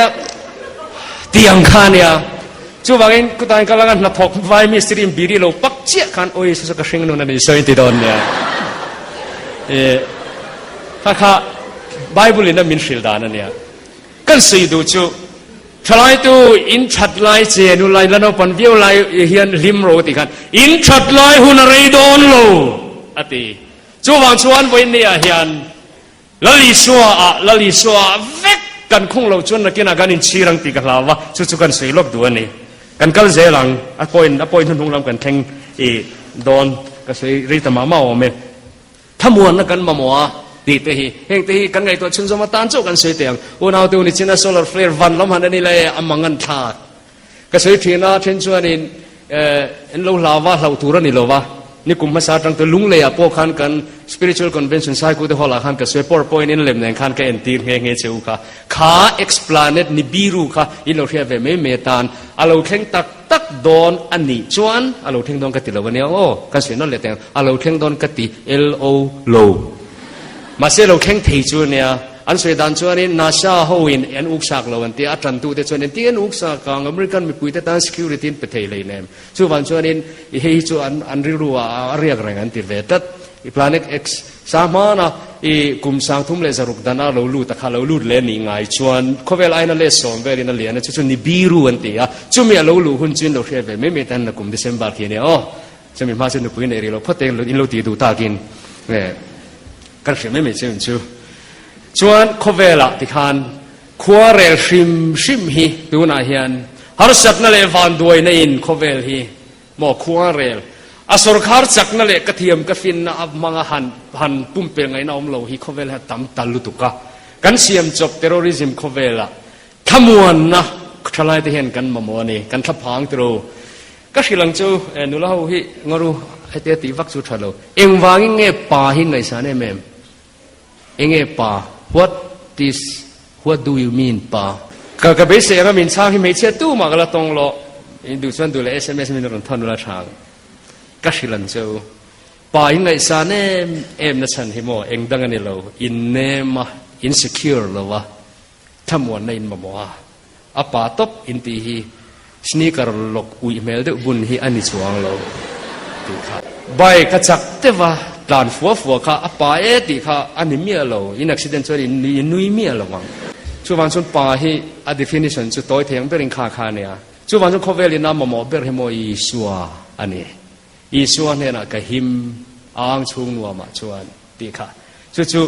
tiang kha a nia. Chuvangin kutain ka langa hnathawk vai mistiri in biri lo pak chiah khan oi saw saw ka hring nun a ni sawi ti dawn nia. E kha kha Bible in a min hrilh dan a nia. Kan sawi duh chu Thalai tu in that lai che nu lai la naupan viau lai hian hlim ro ti khan in that lai hun a rei dawn lo a ti. Chuvang chuan vawiin ah hian Lal Isua ah Lal Isua ah vek kan khung lo chuan nakinah kan inchhir ang tih ka hlau va, chu chu kan sawi lawk duh a ni. Kan kal zel ang, a point a point hnuhnung lam kan thleng i dawn ka sawi rei ta mah mah awm e. Thlamuanna kan mamawh a tih te hi heng te hi kan ngaihtuah chhunzawm atan chauh kan sawi teh ang. Unau te u ni chin a solar flare van lam han a ni le a mang an thlak. Ka sawi thin a then chuanin eh an lo hlau va hlauh tur a ni lo va. Ni kum hmasa atang te lunglei ah pawh khan kan spiritual convention Saiku te hall ah khan ka sawi powerpoint in lem nen khan ka entir nghe nghe che u kha. Kha explanet ni biru kha in lo hriat ve mai mai atan a lo thleng tak tak dawn a nih chuan a lo thleng dawn ka ti lo ania aw, kan sawi nawlh leh teng a lo thleng dawn ka ti lo lo. Mahse lo thleng thei chu ania, an sawi dan chuanin NASA ho in an uksak lo an tia, a tantu te chuan engtin an uksak ang, American mipui te tan security an pe thei hleinem. Chuvang chuanin i hei hi chu an an rilru ah a riak reng an ti ve tlat. I Planet X sa hmana i kum 36 dana lo lut a kha lo lut leh nih ngai chuan khawvel aina let sawm velin a lian a, chu chu Nibiru an ti a, chumi a lo luh hun chu in lo hriat ve mai mai tan na kum December khi a nia aw. Chumi hma chu nupui neih rih loh phawt te in lo tih duh takin kan hria mai mai che un chu. Chuan khawvelah tikhan Khuarel hrim hrim hi tunah hian harsatna leh vanduaina in khawvel hi maw khuarel a sawrkhar chakna leh ka thiam ka finna a hmanga han han pumpelh ngaihna awm lo hi khawvel hian tam ta lutuk a, kan siam chawp terrorism khawvelah thlamuanna thalai te hian kan mamawh a ni, kan thlaphang tiro. Ka hrilh ang chu nula ho hi ngaru hetia tih vak chu tha lo, engvangin nge pa hi ngaihsan em em? Enge pa? What is, what do you mean pa? Ka ka beisei anga min chhang hi hmeichhia tumah ka la tawng lo. In duh chuan duh leh sms min rawn thawn ula chhang. Ka hrilh ang che u. Pa in ngaihsan em em na chhan hi maw eng dang a ni lo. In nem a, in secure lo a, thlamuanna in mamawh a. A pa tawp in tih hi sneaker lawk uih hmel deuh bun hi a ni chuang lo tih kha. Bike a chak deuh a, tlan fua fua kha a pa e tih kha a ni miah lo, in accident chuan in nui in nui miah lo ang. Chuvang chuan pa hi a definition chu tawi thei ang berin kha kha a nia. Chuvang chuan khawvel in a mamawh ber hi maw Isua a ni. Isua hnenah ka him ang chhung nuamah chuan tih kha. Chu chu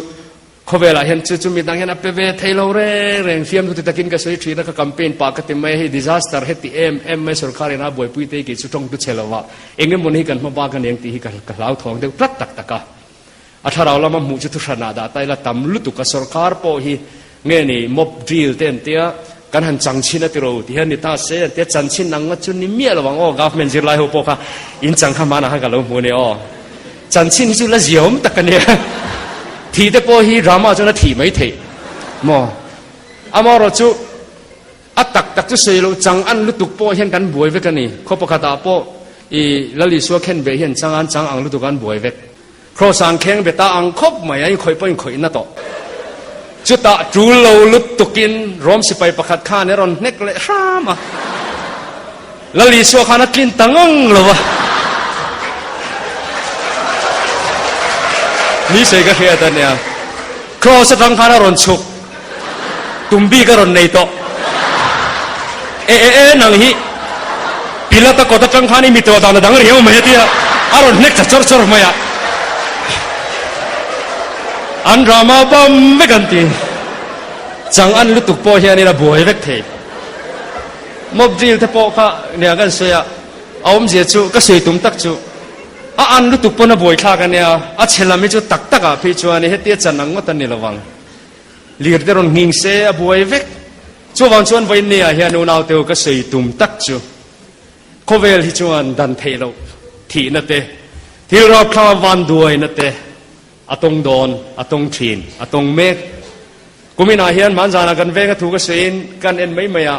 Khawvelah hian chu chu midang hian a pe ve thei lo reng reng. Fiamthu ti takin ka sawi thin a, ka campaign pah ka ti mai a, hei disaster heti em em mai sorkar in a buaipui te hi kei chu tawng tu che lo a, eng emaw ni hi kan hma bak a ni ang tih hi ka ka hlauthawng deuh tlat tak tak a. A thlarau lama hmuh chu thuhranah dah ta ila tam lutuk a, sorkar pawh hi nge ni mob drill te an tia, kan han chang chhin a ti ro ti hian ni ta se an tia, chanchin ang nga chu ni miah lo ang aw, government zirlai ho pawh kha in chang kha hmanah khan ka lo hmu a ni aw. Chanchin hi chu la ziaawm tak a nia. Thih te pawh hi drama chuan a thih mai theih maw? Amaherawh chu a tak tak chu sawi loh chang an lutuk pawh hian kan buai vek a ni. Khaw pakhatah pawh i Lal Isua khen beh hian chang an chang ang lutuk an buai vek. Kraws an kheng be ta ang khawp mai a, inkhawih pawh inkhawih na tawh. Chutah tul lo lutukin Rom sipai pakhat khan a rawn hnek leh hram a. Lal Isua khan a tlin ta ngang lo va. Ni sawi ka hriat a nia. Kraws atang khan a rawn chhuk. Tum bik a rawn nei tawh. E e e nang hi Pilata kawt atang khan i mi tawh dan a dang riau mai a tia a rawn hnek ta chawr chawr mai a. An drama bam vek an ti. Chang an lutuk pawh hianin a buai vek thei. Mob drill te pawh kha nia kan sawi a, a awmzia chu ka sawi tum tak chu a an lutuk pawn a buai thlak a nia, a chhe lam hi chu tak tak ah phei chuan hetia chan ang ngawt a ni lo vang. Lir te rawn nghing se a buai vek. Chuvang chuan vawiin ah hian unaute u ka sawi tum tak chu khawvel hi chuan dan theih loh thihna te, thil rapthlak vanduaina te a tawng dawn, a tawng thin, a tawng mek. Kuminah hian hmanzanah kan venga thu ka sawiin kan en mai mai a,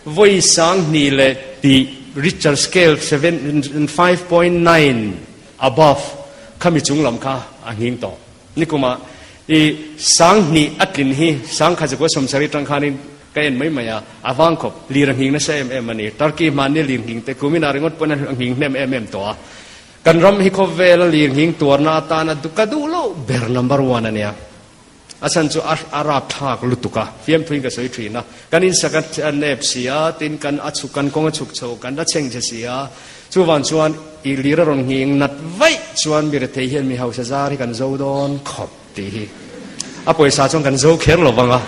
vawi 2000 leh tih Richter scale seven 5.9 above khami chung lam kha a nghing tawh. Nikumah i 2000 a tlin hi 1970 tang khanin ka en mai mai a, a vang khawp. Lir a nghing nasa em em a ni. Turkey hmanni lir nghing te kuminah ringawt pawn a nghing hnem em em tawh a. Kan ram hi khawvela lir nghing tuarna atana ka duh loh ber number one a nia. A chhan chu a a rapthlak lutuk a, fiamthuin ka sawi thin a, kan insak a nep si a, tin kan a chhuk kan kawng a chhuk chho kan la chheng che si a, chuvang chuan i lir a rawn nghing nat vaih chuan mi rethei hian mi hausa zar hi kan zo dawn khawp tih hi a pawisa chuan kan zo kher lo vang a,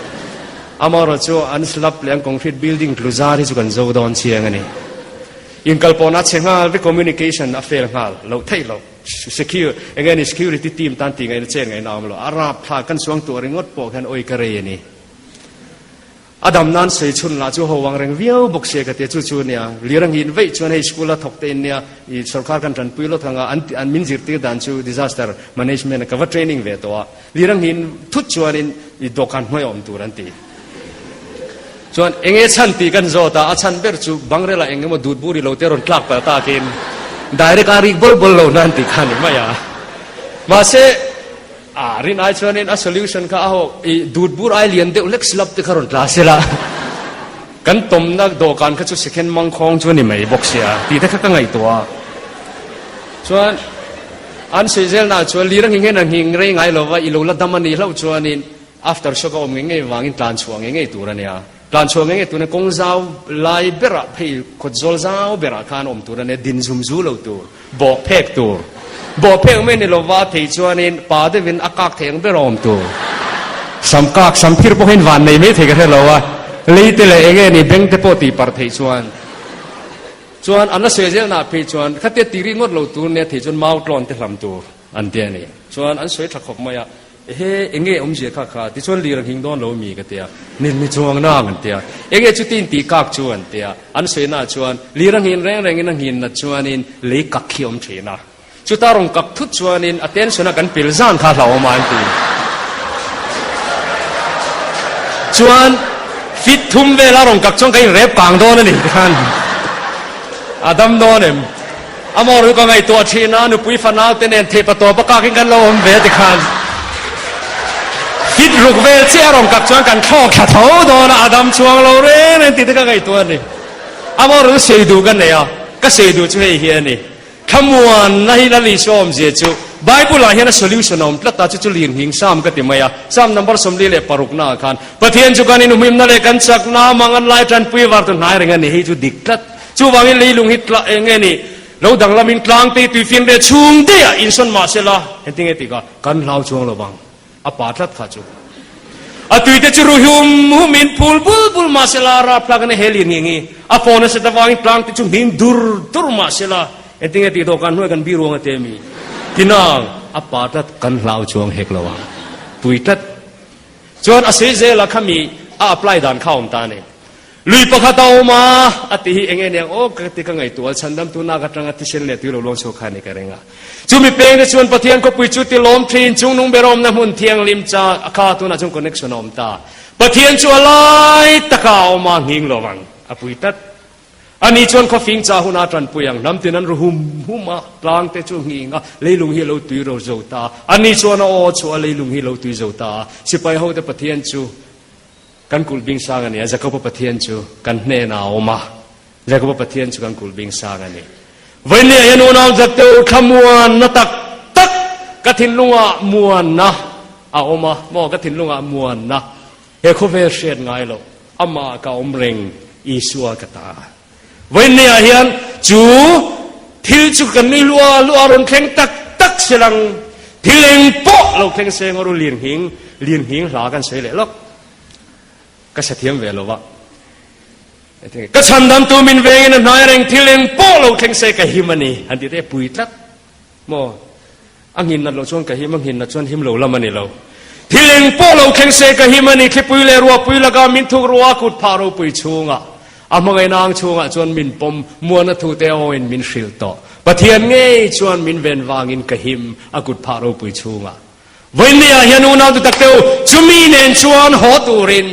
amaherawh chu an slab leh an concrete building tlu zar hi chu kan zo dawn chiang a ni. Inkalpawhna a chhe nghal vek, communication a fail nghal loh theih loh. Secure, enge ni security team tan tih ngaihna chen ngaihna a awm lo. A rapthlak kan suang tuah ringawt pawh hian awi ka rei a ni. A dam nan sawi chhun lah chu ho ang reng viau bawk sia ka tia chu chu nia. Lir a nghin veih chuan hei school a thawk te in nia i sorkar kan tanpui lawt ang a an an min zirtir dan chu disaster management a ka va training ve tawh a. Lir a nghin thut chuanin i dawhkan hnuai a awm tur an ti. Chuan enge chhan tih kan zawt a, a chhan ber chu Bangrela eng emaw dut bur i lo te rawn tlak palh takin direct a rik bawl bawl lo nan tih kha a ni mai a. Mahse, a rin ai chuanin a solution kha a ho, i dut bur ai lian deuh hlek slab te kha rawn tla se la, kan tawmna dawhkan kha chu second mangkhawng chu a ni mai bawk sia tih te kha ka ngaihtuah a. Chuan an sawi zelnaah chuan lir a nghing hian a nghing rei ngai lo va, i lo la dam a nih hlauh chuanin After shock a awm ngei ngei vangin tlan chhuah ngei ngei tur a nia. Tlan chhuah ngei ngei tur a nia, kawng zau lai berah phei kawt zawl zau berah khan awm tur a nia, din zum zu lo tur, bawh phek tur. Bawh phek mai ni lova thei chuanin pa deuhin a kak thei ang ber a awm tur. Sam kak, sam phir pawh hian van nei mai thei ka hre lo a, lei te leh eng nge ni beng te pawh tih parh theih chuan. Chuan an la sawi zelnaah phei chuan khatia tih ri ngawt lo tur nia thei chuan mau tlawn te hlam tur an ti a ni. Chuan an sawi tha khawp mai a. Ehe, enge awmzia kha kha? Tichuan lir a nghing dawn lo mi ka ti a, Nin ni chuang nang an ti a, Enge chuti in tih kak chu an ti a, an sawi naah chuan lir a nghin reng rengin a nghin nat chuanin lei kak hi a awm thin a, chuta rawn kak thut chuanin a tension a kan pil zan kha hlauhawm a an ti. Chuan fit thum vela rawn kak chuan ka inrep kang dawn a ni tikhan a dam dawn em? Amawr chu ka ngaihtuah thin a, nupui fanau te nen theih patawp a kakin kan lo awm ve tikhan fit ruk vel chiah a rawn kak chuan kan thlawk thla tho dawn a, a dam chuang lo reng reng tih te ka ngaihtuah a ni. Amawr chu sei duh ka nei a, ka sei duh chu hei hi a ni. Thlamuanna hi Lal Isua awmzia chu Bible ah hian a solution a awm tlat a, chu chu lirnghing Psalm ka ti mai a, Psalm number 46 naah khan Pathian chu kan inhumhimna leh kan chakna mangan lai tanpui var tu hnai reng a ni, hei chu dik tlat. Chuvangin leilung hi tla eng nge ni? Lo danglamin tlangte tuifin leh chhung daih insawn mah se la, engtin nge tih kha kan hlau chuang lo vang. A pa tlat kha chu. A tuite chu ru hum humin phul bul bul mah se la, rapthlak in a hel in ngi ngi. A phone a set avangin tlangte chu hmin dur dur mah se la, engtin nge tih dawhkan hnuai kan biruang a te mi? Tinang, a pa tlat kan hlau chuang hek lo ang. Pui tlat. Chuan a sawi zel a khami a apply dan kha awm ta a ni. Lui pakhat a awm a, a ti hi eng nge niang aw ka ti ka ngaihtuah a, chhandam tu nak atanga thisen leh tui lo luang chhuak kha a ni ka ring a. Chumi peng te chuan Pathian khawpui chu ti lawm thin, chungnung ber awmna hmun thianghlim cha a kha tunah chuan connection a awm ta. Pathian chu a lai taka a awm a, nghing lo ang, a pui tlat. Ani chuan khawfing cha huna tanpui ang, hnam tin an ru hum hum a, tlang te chu nghing a, leilung hi a lo tui ro zo ta. Ani chuan a aw chu a leilung hi a lo tui zo ta a, sipai hote Pathian chu Kan kulh bing sang a ni a, Jakoba Pathian chu kan hnenah a awm a, Jakoba Pathian chu kan kulh bing sang a ni. Vawinia hian unau Zakteu thlamuanna tak tak ka thinlungah muanna. a awm a maw ka thinlungah muanna he khawvel hriat ngai loh amah ka awm reng Isua ka ta. Vawiinniah hian chu thil chu kan nui luah luah rawn thleng tak tak si lang. Thil eng pawh lo thleng se ngawr u lirnghing, lirnghing hla kan sawi leh lawk. Ka sa thiam ve lo va. Ka chhandamtu min vengin a hnai reng thil eng pawh lo thleng se ka him a ni han tih te pui tlat. Maw? A nghin nat loh chuan ka him, a nghin nat chuan him lo lam a ni lo. Thil eng pawh lo thleng se ka him a ni, thlipui leh ruahpui laka min thuk ruah a kut phah ropui chhungah, a hmangaihna ang chhungah chuan min pawm, muana thute awin min hrilh tawh. Pathian ngei chuan min ven vangin ka him, a kut phah ropui chhungah. Vawiinniah hian unau tu tak teu, chumi nen chuan haw turin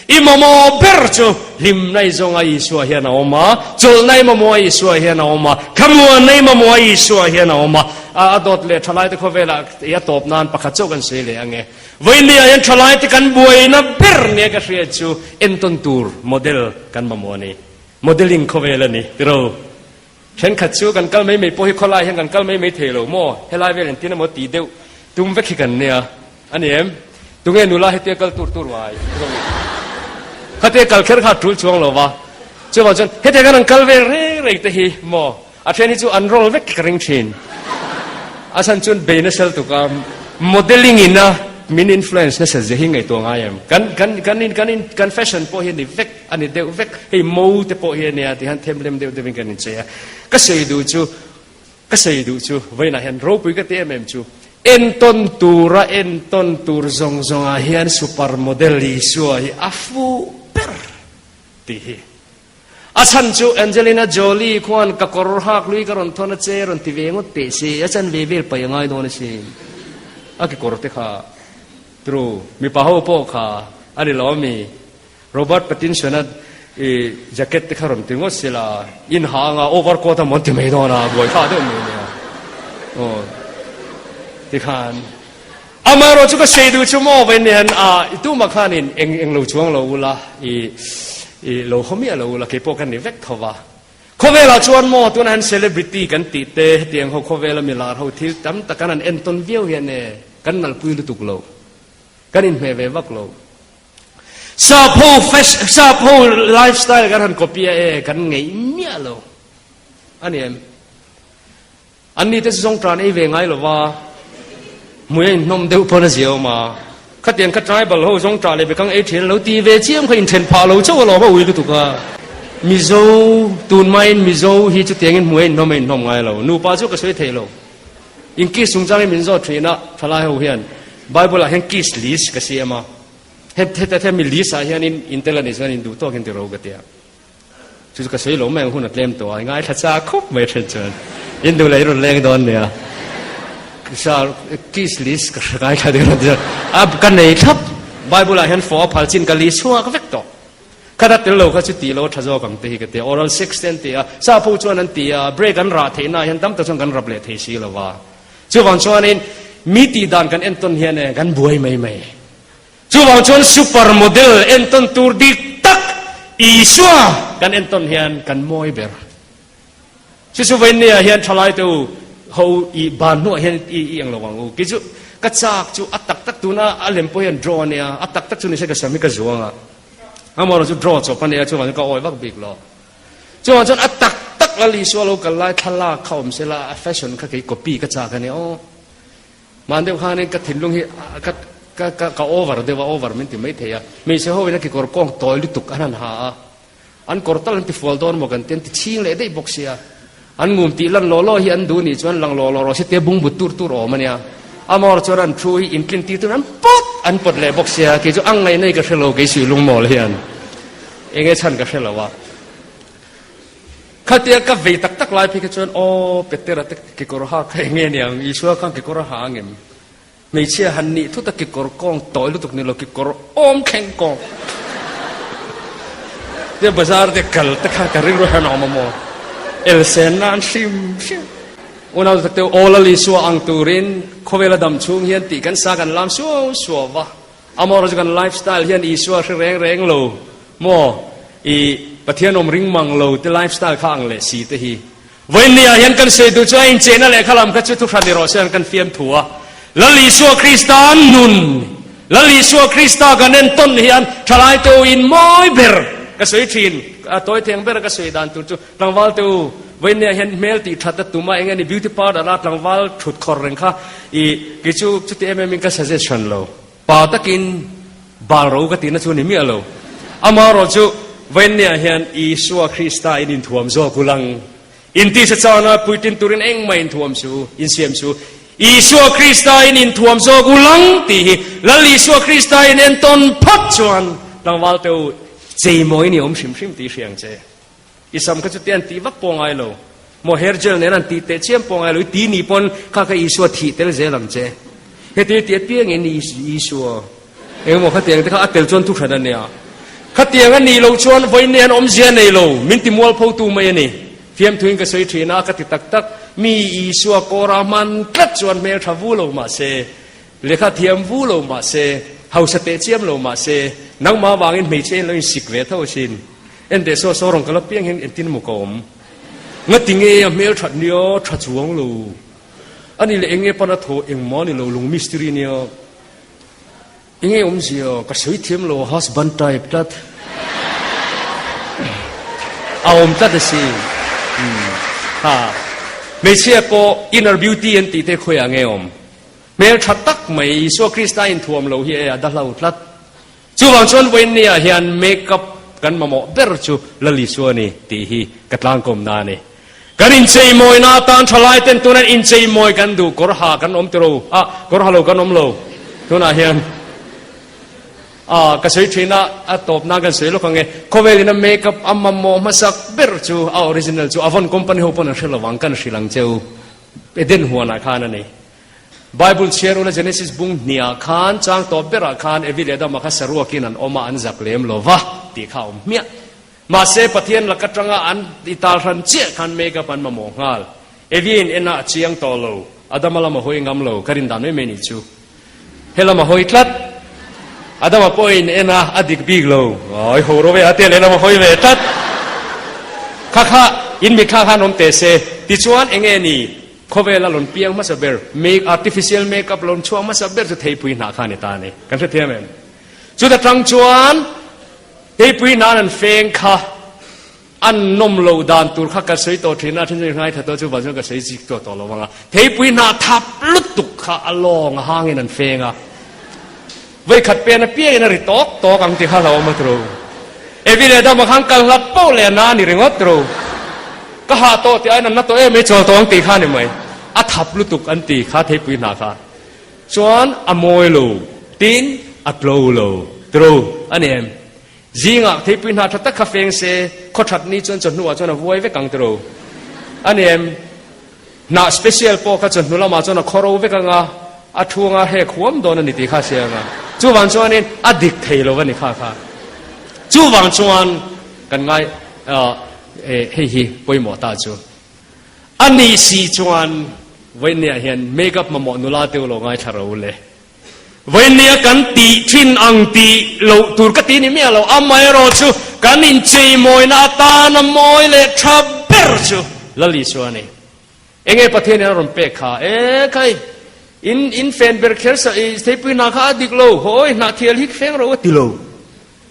i mamawh ber chu hlimna i zawnga Isua hian a awm a, chawlhna i mamawh a Isua hian a awm a, thlamuanna i mamawh a Isua hian a awm a. A dawt leh thalaite khawvelah i a tawp nan pakhat chauh kan sawi leh ang e. Vawiinniah hian thalaite kan buaina ber nia ka hriat chu entawn tur model kan mamawh a ni. Modeling khawvel a ni tiro. Thenkhat chu kan kal mai mai pawh hi khawlai hian kan kal mai mai thei lo maw? Helai vel engtin emaw tih deuh tum vek hi kan nia a ni em? Tunge nula hetia kal tur tur ngai? Khatia kal kher kha a tul chuang lo va, chuvang chuan hetiang khan an kal vel reng reng te hi maw? A then hi chu an roll vek ka ring thin. A chhan chuan bei nasa lutuk a, modelling in a min influence nasa zia hi ngaihtuah ngai em? Kan kan kan in kan in kan fashion pawh hi a ni vek. A ni deuh vek, hei mo te pawh hi a nia tihian themlem deuh deuhin kan inchei a. Ka sawi duh chu, ka sawi duh chu vawiinah hian ropui ka ti em em chu, entawn tura entawn tur zawng zawngah hian super model Isua hi a fuh ber tih hi. A chhan chu Angelina Jolie khuan ka kawr hak lui ka rawn thawn a che rawn ti ve ngawt teh se, a chanve vel paih a ngai dawn asin a kekawr te kha. True, mipa ho pawh kha a ni lo ami? Robert Pattinson-a i jacket te kha rawn ti ngawt sila, in ha anga overcoat a mawn ti mai dawn a, buai thla deuh mai nia. Aw, tikhan amaherawh chu ka sei duh chu maw vawiin hian a i tumah khanin eng eng lo chuang lo ula, i i lo haw miah lo ula, keipawh ka ni vek tho va. Khawvelah chuan maw tunah hian celebrity kan tih te hetiang ho khawvela milar ho thil tam tak kan han entawn viau hian e kan nalpui lutuk lo, kan inhmeh ve vak lo. Sap ho fashion, sap ho lifestyle kan han copy a e, kan ngeih miah lo. A ni em? An ni te chu zawng tan ei ve ngai lo va, hmui a inhnawm deuh pawn a zia awm a. Khatiang kha tribal ho zawng tah leh bekang ei thin lo ti ve chiam kha inthen phah lo chauh alawm a ui lutuk a. Mizo, tun maiin Mizo hi chutiangin hmui a inhnawm a inhnawm ngai lo. Nupa chu ka sawi thei lo. In kiss chungchangin min zawt thin a, thalai ho hian Bible ah hian kiss list ka siam a, heta hemi list ah hianin in tel a nih chuan in duh tawkin ti ro ka ti a, chu chu ka sawi lo mai ang hun a tlem tawh a, i ngaithla chak khawp mai then chuan in duh leh i rawn leng dawn nia, kiss list ka ngaithla deuh a, a ka nei thlap Bible ah hian fawh a phal chin ka list chhuak vek tawh. Khat a tel lo kha chu tih lo a tha zawk ang te hi ka ti a, oral sex te an ti a, sap ho chuan an ti a, break an rah theih na hian tam tak chuan kan rap leh thei si lo va. Chuvang chuanin mi tih dan kan entawn hian e kan buai mai mai. Chuvang chuan super model entawn tur dik tak Isua kan entawn hian kan mawi ber. Chu chu vawiinniah hian thalai te u ho i ban hnuah hian i i ang lo ang u. Kei chu ka chak chu a tak tak tuna a lem pawh hian draw a nia, a tak tak chu nise ka sam hi ka zuang a. Amaherawh chu draw chawp a nia chuvang chuan ka awi vak bik lo. Chuvang chuan a tak tak Lal Isua lo kal lai thlalak kha awm sela a fashion kha kei copy ka chak a nia aw. Hman deuh khanin ka thinlung hi ka ka ka ka over deuh a, over min ti maithei a. Hmeichhe ho in a kekawr kawng tawi lutuk an han ha a. An kawr tal an ti fual dawn maw kan ti, an ti chhing leh daih bawk sia. An ngum tih lan law law hi an duh nih chuan lang law law rawh se tia bungbut tur tur awm a nia. Amawr chuan an thu hi intlin tir turin an pawt an pawt leh bawk sia, kei chu ang ngaih nei ka hre lo kei sui lungmawl hian enge chhan ka hre lo a. Khatia ka vei tak tak lai phei kha chuan aw Petera te kekawr ha kha enge niang Isua khan kekawr a ha angem? Hmeichhia han nih thut a kekawr kawng tawi lutuk ni lo kekawr awm thleng kawng te bazar te kal te kha ka rilru hian a awm a maw elsen nan hrim hrim unau tak te aw Lal Isua ang turin khawvela dam chhung hian tih kan sa kan lam suau suau va amaherawh chu kan lifestyle hian Isua hre reng reng lo maw i Pathian awm ring mang lo te lifestyle kha ang leh si te hi Vawiinniah hian kan sawi duh chu a inchehna lehkha lam kha chu thuhran ni rawh se an kan fiam thu a. Lal Isua Krista nun, Lal Isua Krista kan entawn hian thalai te u in mawi ber ka sawi thin. A tawi theng ber ka sawi dan tur chu tlangval te u vawinia hian hmel tih that a tum a, eng nge ni beauty parlour a tlangval thut khawr reng kha i kei chu chuti em em in ka suggestion lo. Pa takin bal ro ka tihna chu ni miah lo. Amaherawhchu vawinia hian Isua Krista in inthuam zawk u lang. Intisa chana puitlin turin engmah inthuam su, insiam su. Isua Krista in inthuam zawk u lang tih hi Lal Isua Krista in entawn phawt chuan tlangval te u cheimawi ni awm hrim hrim tih hria ang che. I sam kha chu te an tih vak pawh ngai lo. Maw hair gel nen an tih teh chiam pawh ngai lo. I ti ni pawn kha kha Isua thih tel zel ang che. Heti ti apiangin Isua Engemaw khatiang te kha a tel chuan thu hran a nia. Khatiang a nih loh chuan vawiin an awmzia nei lo, min ti mualphotu mai a ni. Fiamthuin ka sawi thin a, ka ti tak tak. Mi Isua kawra hman tlat chuan hmel tha vu lo mah se, lehkha thiam vu lo mah se, hausa teh chiam lo mah se, nangmah avangin hmeichhe in lo insik ve tho asin. Enteh saw saw rawn kal apiang hian entin emaw ka awm. Ngati nge a hmel that nia, tha chuang lo. Ani leh enge pan a thaw engmah a ni lo, lung mistiri nia. Enge awmzia ka sawi thiam lo husband type tlat a awm tlat a si ha hmeichhia pawh inner beauty an tih te khawiah nge awm hmel tha tak mai Isua Krista inthuam lo hi e a dahlo tlat chuvang chuan vawiin ah hian makeup kan mamawh ber chu Lal Isua a ni tih hi ka tlangkawm na a ni. Kan incheimawina atan thalai ten tuna incheimawi kan duh kawr ha kan awm tiro a kawr ha lo kan awm lo tunah hian a ka sawi thin a a tawp nan kan sawi lawk ang e khawvel ina makeup a mamawh hmasak ber chu a original chu Avon company ho pawn an hre lovang kan hrilh ang cheu Eden huanah khan a ni Bible chhiar ula Genesis bung hniah khan chang tawp berah khan Evi leh Adama kha saruakin an awm a an zak lem lova tih kha a awm hmiah. Mahse, Pathian lak atanga an i tal hran chiah khan makeup an mamawh nghal. Evian en a chiang tawh lo. Adama lam a hawi ngam lo. Ka rin dan mai mai nih chu. He lam a hawi tlat. Adama pawhin en a a dik bik lo. Awi ho ro ve a tia lehlam a hawi ve tlat. Kha kha in mitthla khan awm teh se. Tichuan enge ni khawvela lawn piang hmasa ber make artificial makeup lawn chhuak hmasa ber chu theipui hnah kha a ni ta a ni. Kan hrethiam em? Chuta tang chuan Keipui nan an feng kha an nawm lo dan tur kha ka sawi tawh thin a, then chuan ngaithla tawh chuvang chuan ka sawi zik tawh tawh lo vang a. Theipui hnah thap lutuk kha a lawng a hangin an feng a, vawikhat pen apiangin a ri tawk tawk ang tih kha hlauhawm a tiro. Evi leh Adama khan kal hlat poh leh a na a ni ringawt tiro. Ka hah tawh tih aiin an na tawh em mai chawl tawh ang tih kha a ni mai. A thap lutuk an ti kha theipui hnah kha. Chuan a mawi lo, tin a tlo lo, tro a ni em? Zingah theipui hna tha tak kha feng se, khaw that ni chuan chawhnuah chuan a vuai vek ang tro a ni em? Hnah special pawh kha chawhnu lamah chuan a khaw ro vek ang a, a thu anga hrek huam dawn a ni tih kha a hria ang a. Chuvang chuanin a dik thei lo a ni kha kha. Chuvang chuan kan ngai hei hi pawimawh ta chu. A nih si chuan vawinia hian make up mamawh nula te u lo ngaithla ro le. Vawinia kan tih thin ang tih loh tur ka ti ni miah lo, amaherawh chu kan incheimawina atana mawi leh tha ber chu Lal Isua a ni. Enge Pathian in a rawn pek kha? E khai, in in fen ber kher sa i theipui hna kha a dik lo, hawi hnah thial hik feng ro a ti lo.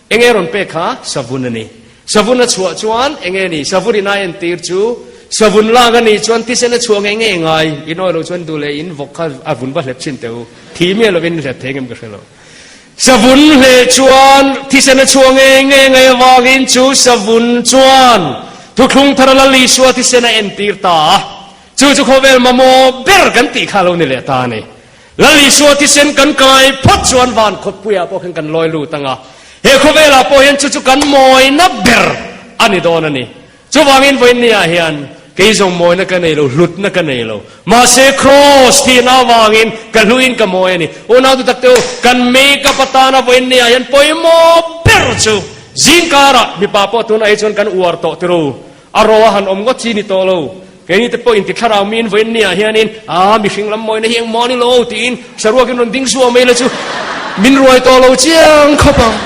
Enge rawn pek kha? Savun a ni. Savun a chhuah chuan enge ni? Savun in a entir chu savun lak a nih chuan thisen a chhuah ngei ngei ngai. In awi loh chuan duh leh in vawk kha a vun va hlep chhin teh u. Thi miah lovin hlep thei ngem ka hre lo. Savun hleh chuan thisen a chhuah ngei ngei ngai avangin chu savun chuan thuthlung thar a Lal Isua thisen a entir ta a. Chu chu khawvel mamawh ber kan tih kha lo ni leh ta a ni. Lal Isua thisen kan kai phawt chuan van khawtpuiah pawh khan kan lawi lut ang a, he khawvelah pawh hian chu chu kan mawina ber a ni dawn a ni. Chuvangin vawiinniah hian kei zawng mawina ka nei lo, hlutna ka nei lo. Mahse Kraws thihna avangin ka hluin ka mawi a ni. Unau tu takte u, kan make-up atana vawiinniah hian pawimawh ber chu zingkarah mipa pawh tunah hi chuan kan uar tawh tiro. A ro a han awm ngawt chi ni tawh lo. Keini te pawh inti thlarau miin vawiin ni ah hianin aa mihring lam mawina hi engmaw ni lo tiin saruakin rawn ding zuah mai la chu min ruai tawh lo chiang khawp ang.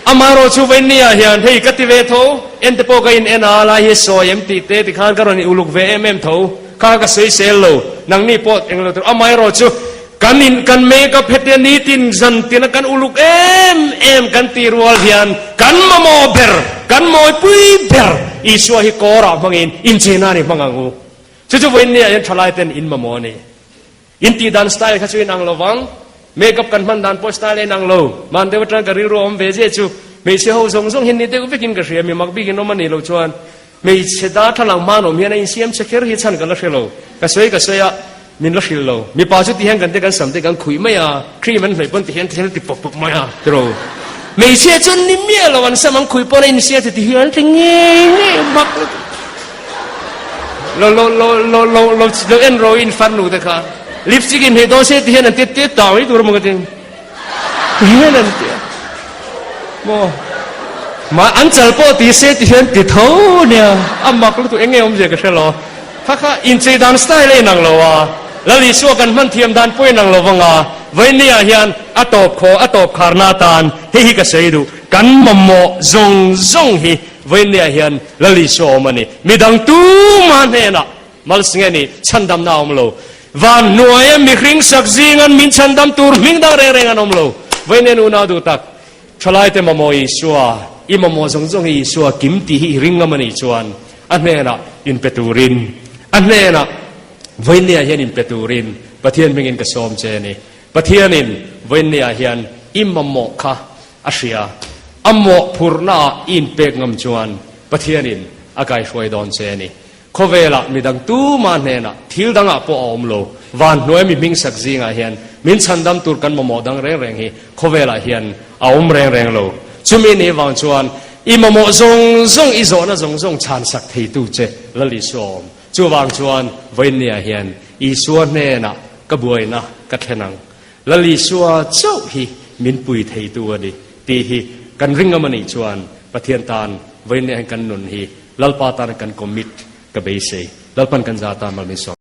Amaherawh chu vawiin ni ah hian hei ka ti ve tho, en te pawh ka in en a lai hi sawi em tih te tikhan ka rawn in uluk ve em em tho. Kha ka sawisel lo, nangni pawh eng lo tur. Amaherawh chu kan in kan make up hetia nitin zan tina kan uluk em em kan tih rual hian kan mamawh ber, kan mawipui ber Isua hi kawrah hmangin inchei nan i hmang ang u. Chu chu vawiin nia hian thalai ten in mamawh a ni. In tih dan style kha chu inang lo vang. Make up kan hman dan pawh style a inang lo. Mahni deuh atang ka rilru a awm ve zia chu hmeichhe ho zawng zawng hian ni deuh vekin ka hria. Mi mak bikin awm a nih loh chuan hmeichhe darthlalang hman awm hian a insiam che kher hi chhan ka la hre lo. Ka sawi ka sawi a, min la hrilh lo. Mipa chu ti hian kan te kan sam te kan khuih mai a, cream an hnawih pawn ti hian ti hian a ti pawp pawp mai a tiraw. Hmeichhia chuan ni miah lo an sam an khuih pawn a insiam che ti hian an ti ngei ngei mak lutuk. Lo lo lo lo lo lo lo en ro in farnu te kha lipstick in hei dawn se ti hian an ti te tau mai tur maw ka ti ti hian an ti maw ma an chal pawh ti se ti hian ti tho nia a mak lutuk eng nge awmzia ka hre lo kha kha inchei dan style a inang lo a Lal Isua kan hman thiam dan pawh inang lo vanga vawinia hian a tawp khaw a tawp kharna atan hei hi ka sawi duh kan mamawh zawng zawng hi Vawinia hian Lal Isua awm a ni. Midang tuma hnenah malsnge ni chhandamna a awm lo. Van hnuaia mihring sak zingan min chhandam tur hming dang reng reng an awm lo. Vawinia nunau duh tak, Thalaite mamawh Isua, i mamawh zawng zawng hi Isua kim tih hi i ring ngam a nih chuan a hnenah inpe turin, a hnenah Vawinia hian inpe turin Pathian hmingin ka sawm che a ni. Pathianin Vawinia hian i mamawh kha A hria, a mawhphurhnaah i inpek ngam chuan Pathianin a kaihruai dawn che a ni. Khawvelah midang tuma hnenah thil dangah pawh a awm lo. Van hnuai mi hming sak zingah hian min chhandam tur kan mamawh dang reng reng hi khawvelah hian a awm reng reng lo. Chumi ni vang chuan i mamawh zawng zawng, i zawhna zawng zawng chhansak theitu che Lal Isua a awm. Chuvang chuan vawiinniah hian Isua hnenah ka buaina ka thlen ang. Lal Isua chauh hi min pui theitu a ni tih hi kan ring ngam a nih chuan Pathian tan vawiin leh hian kan nun hi Lalpa tana kan commit ka beisei. Lalpan kan za tan mal min sawm.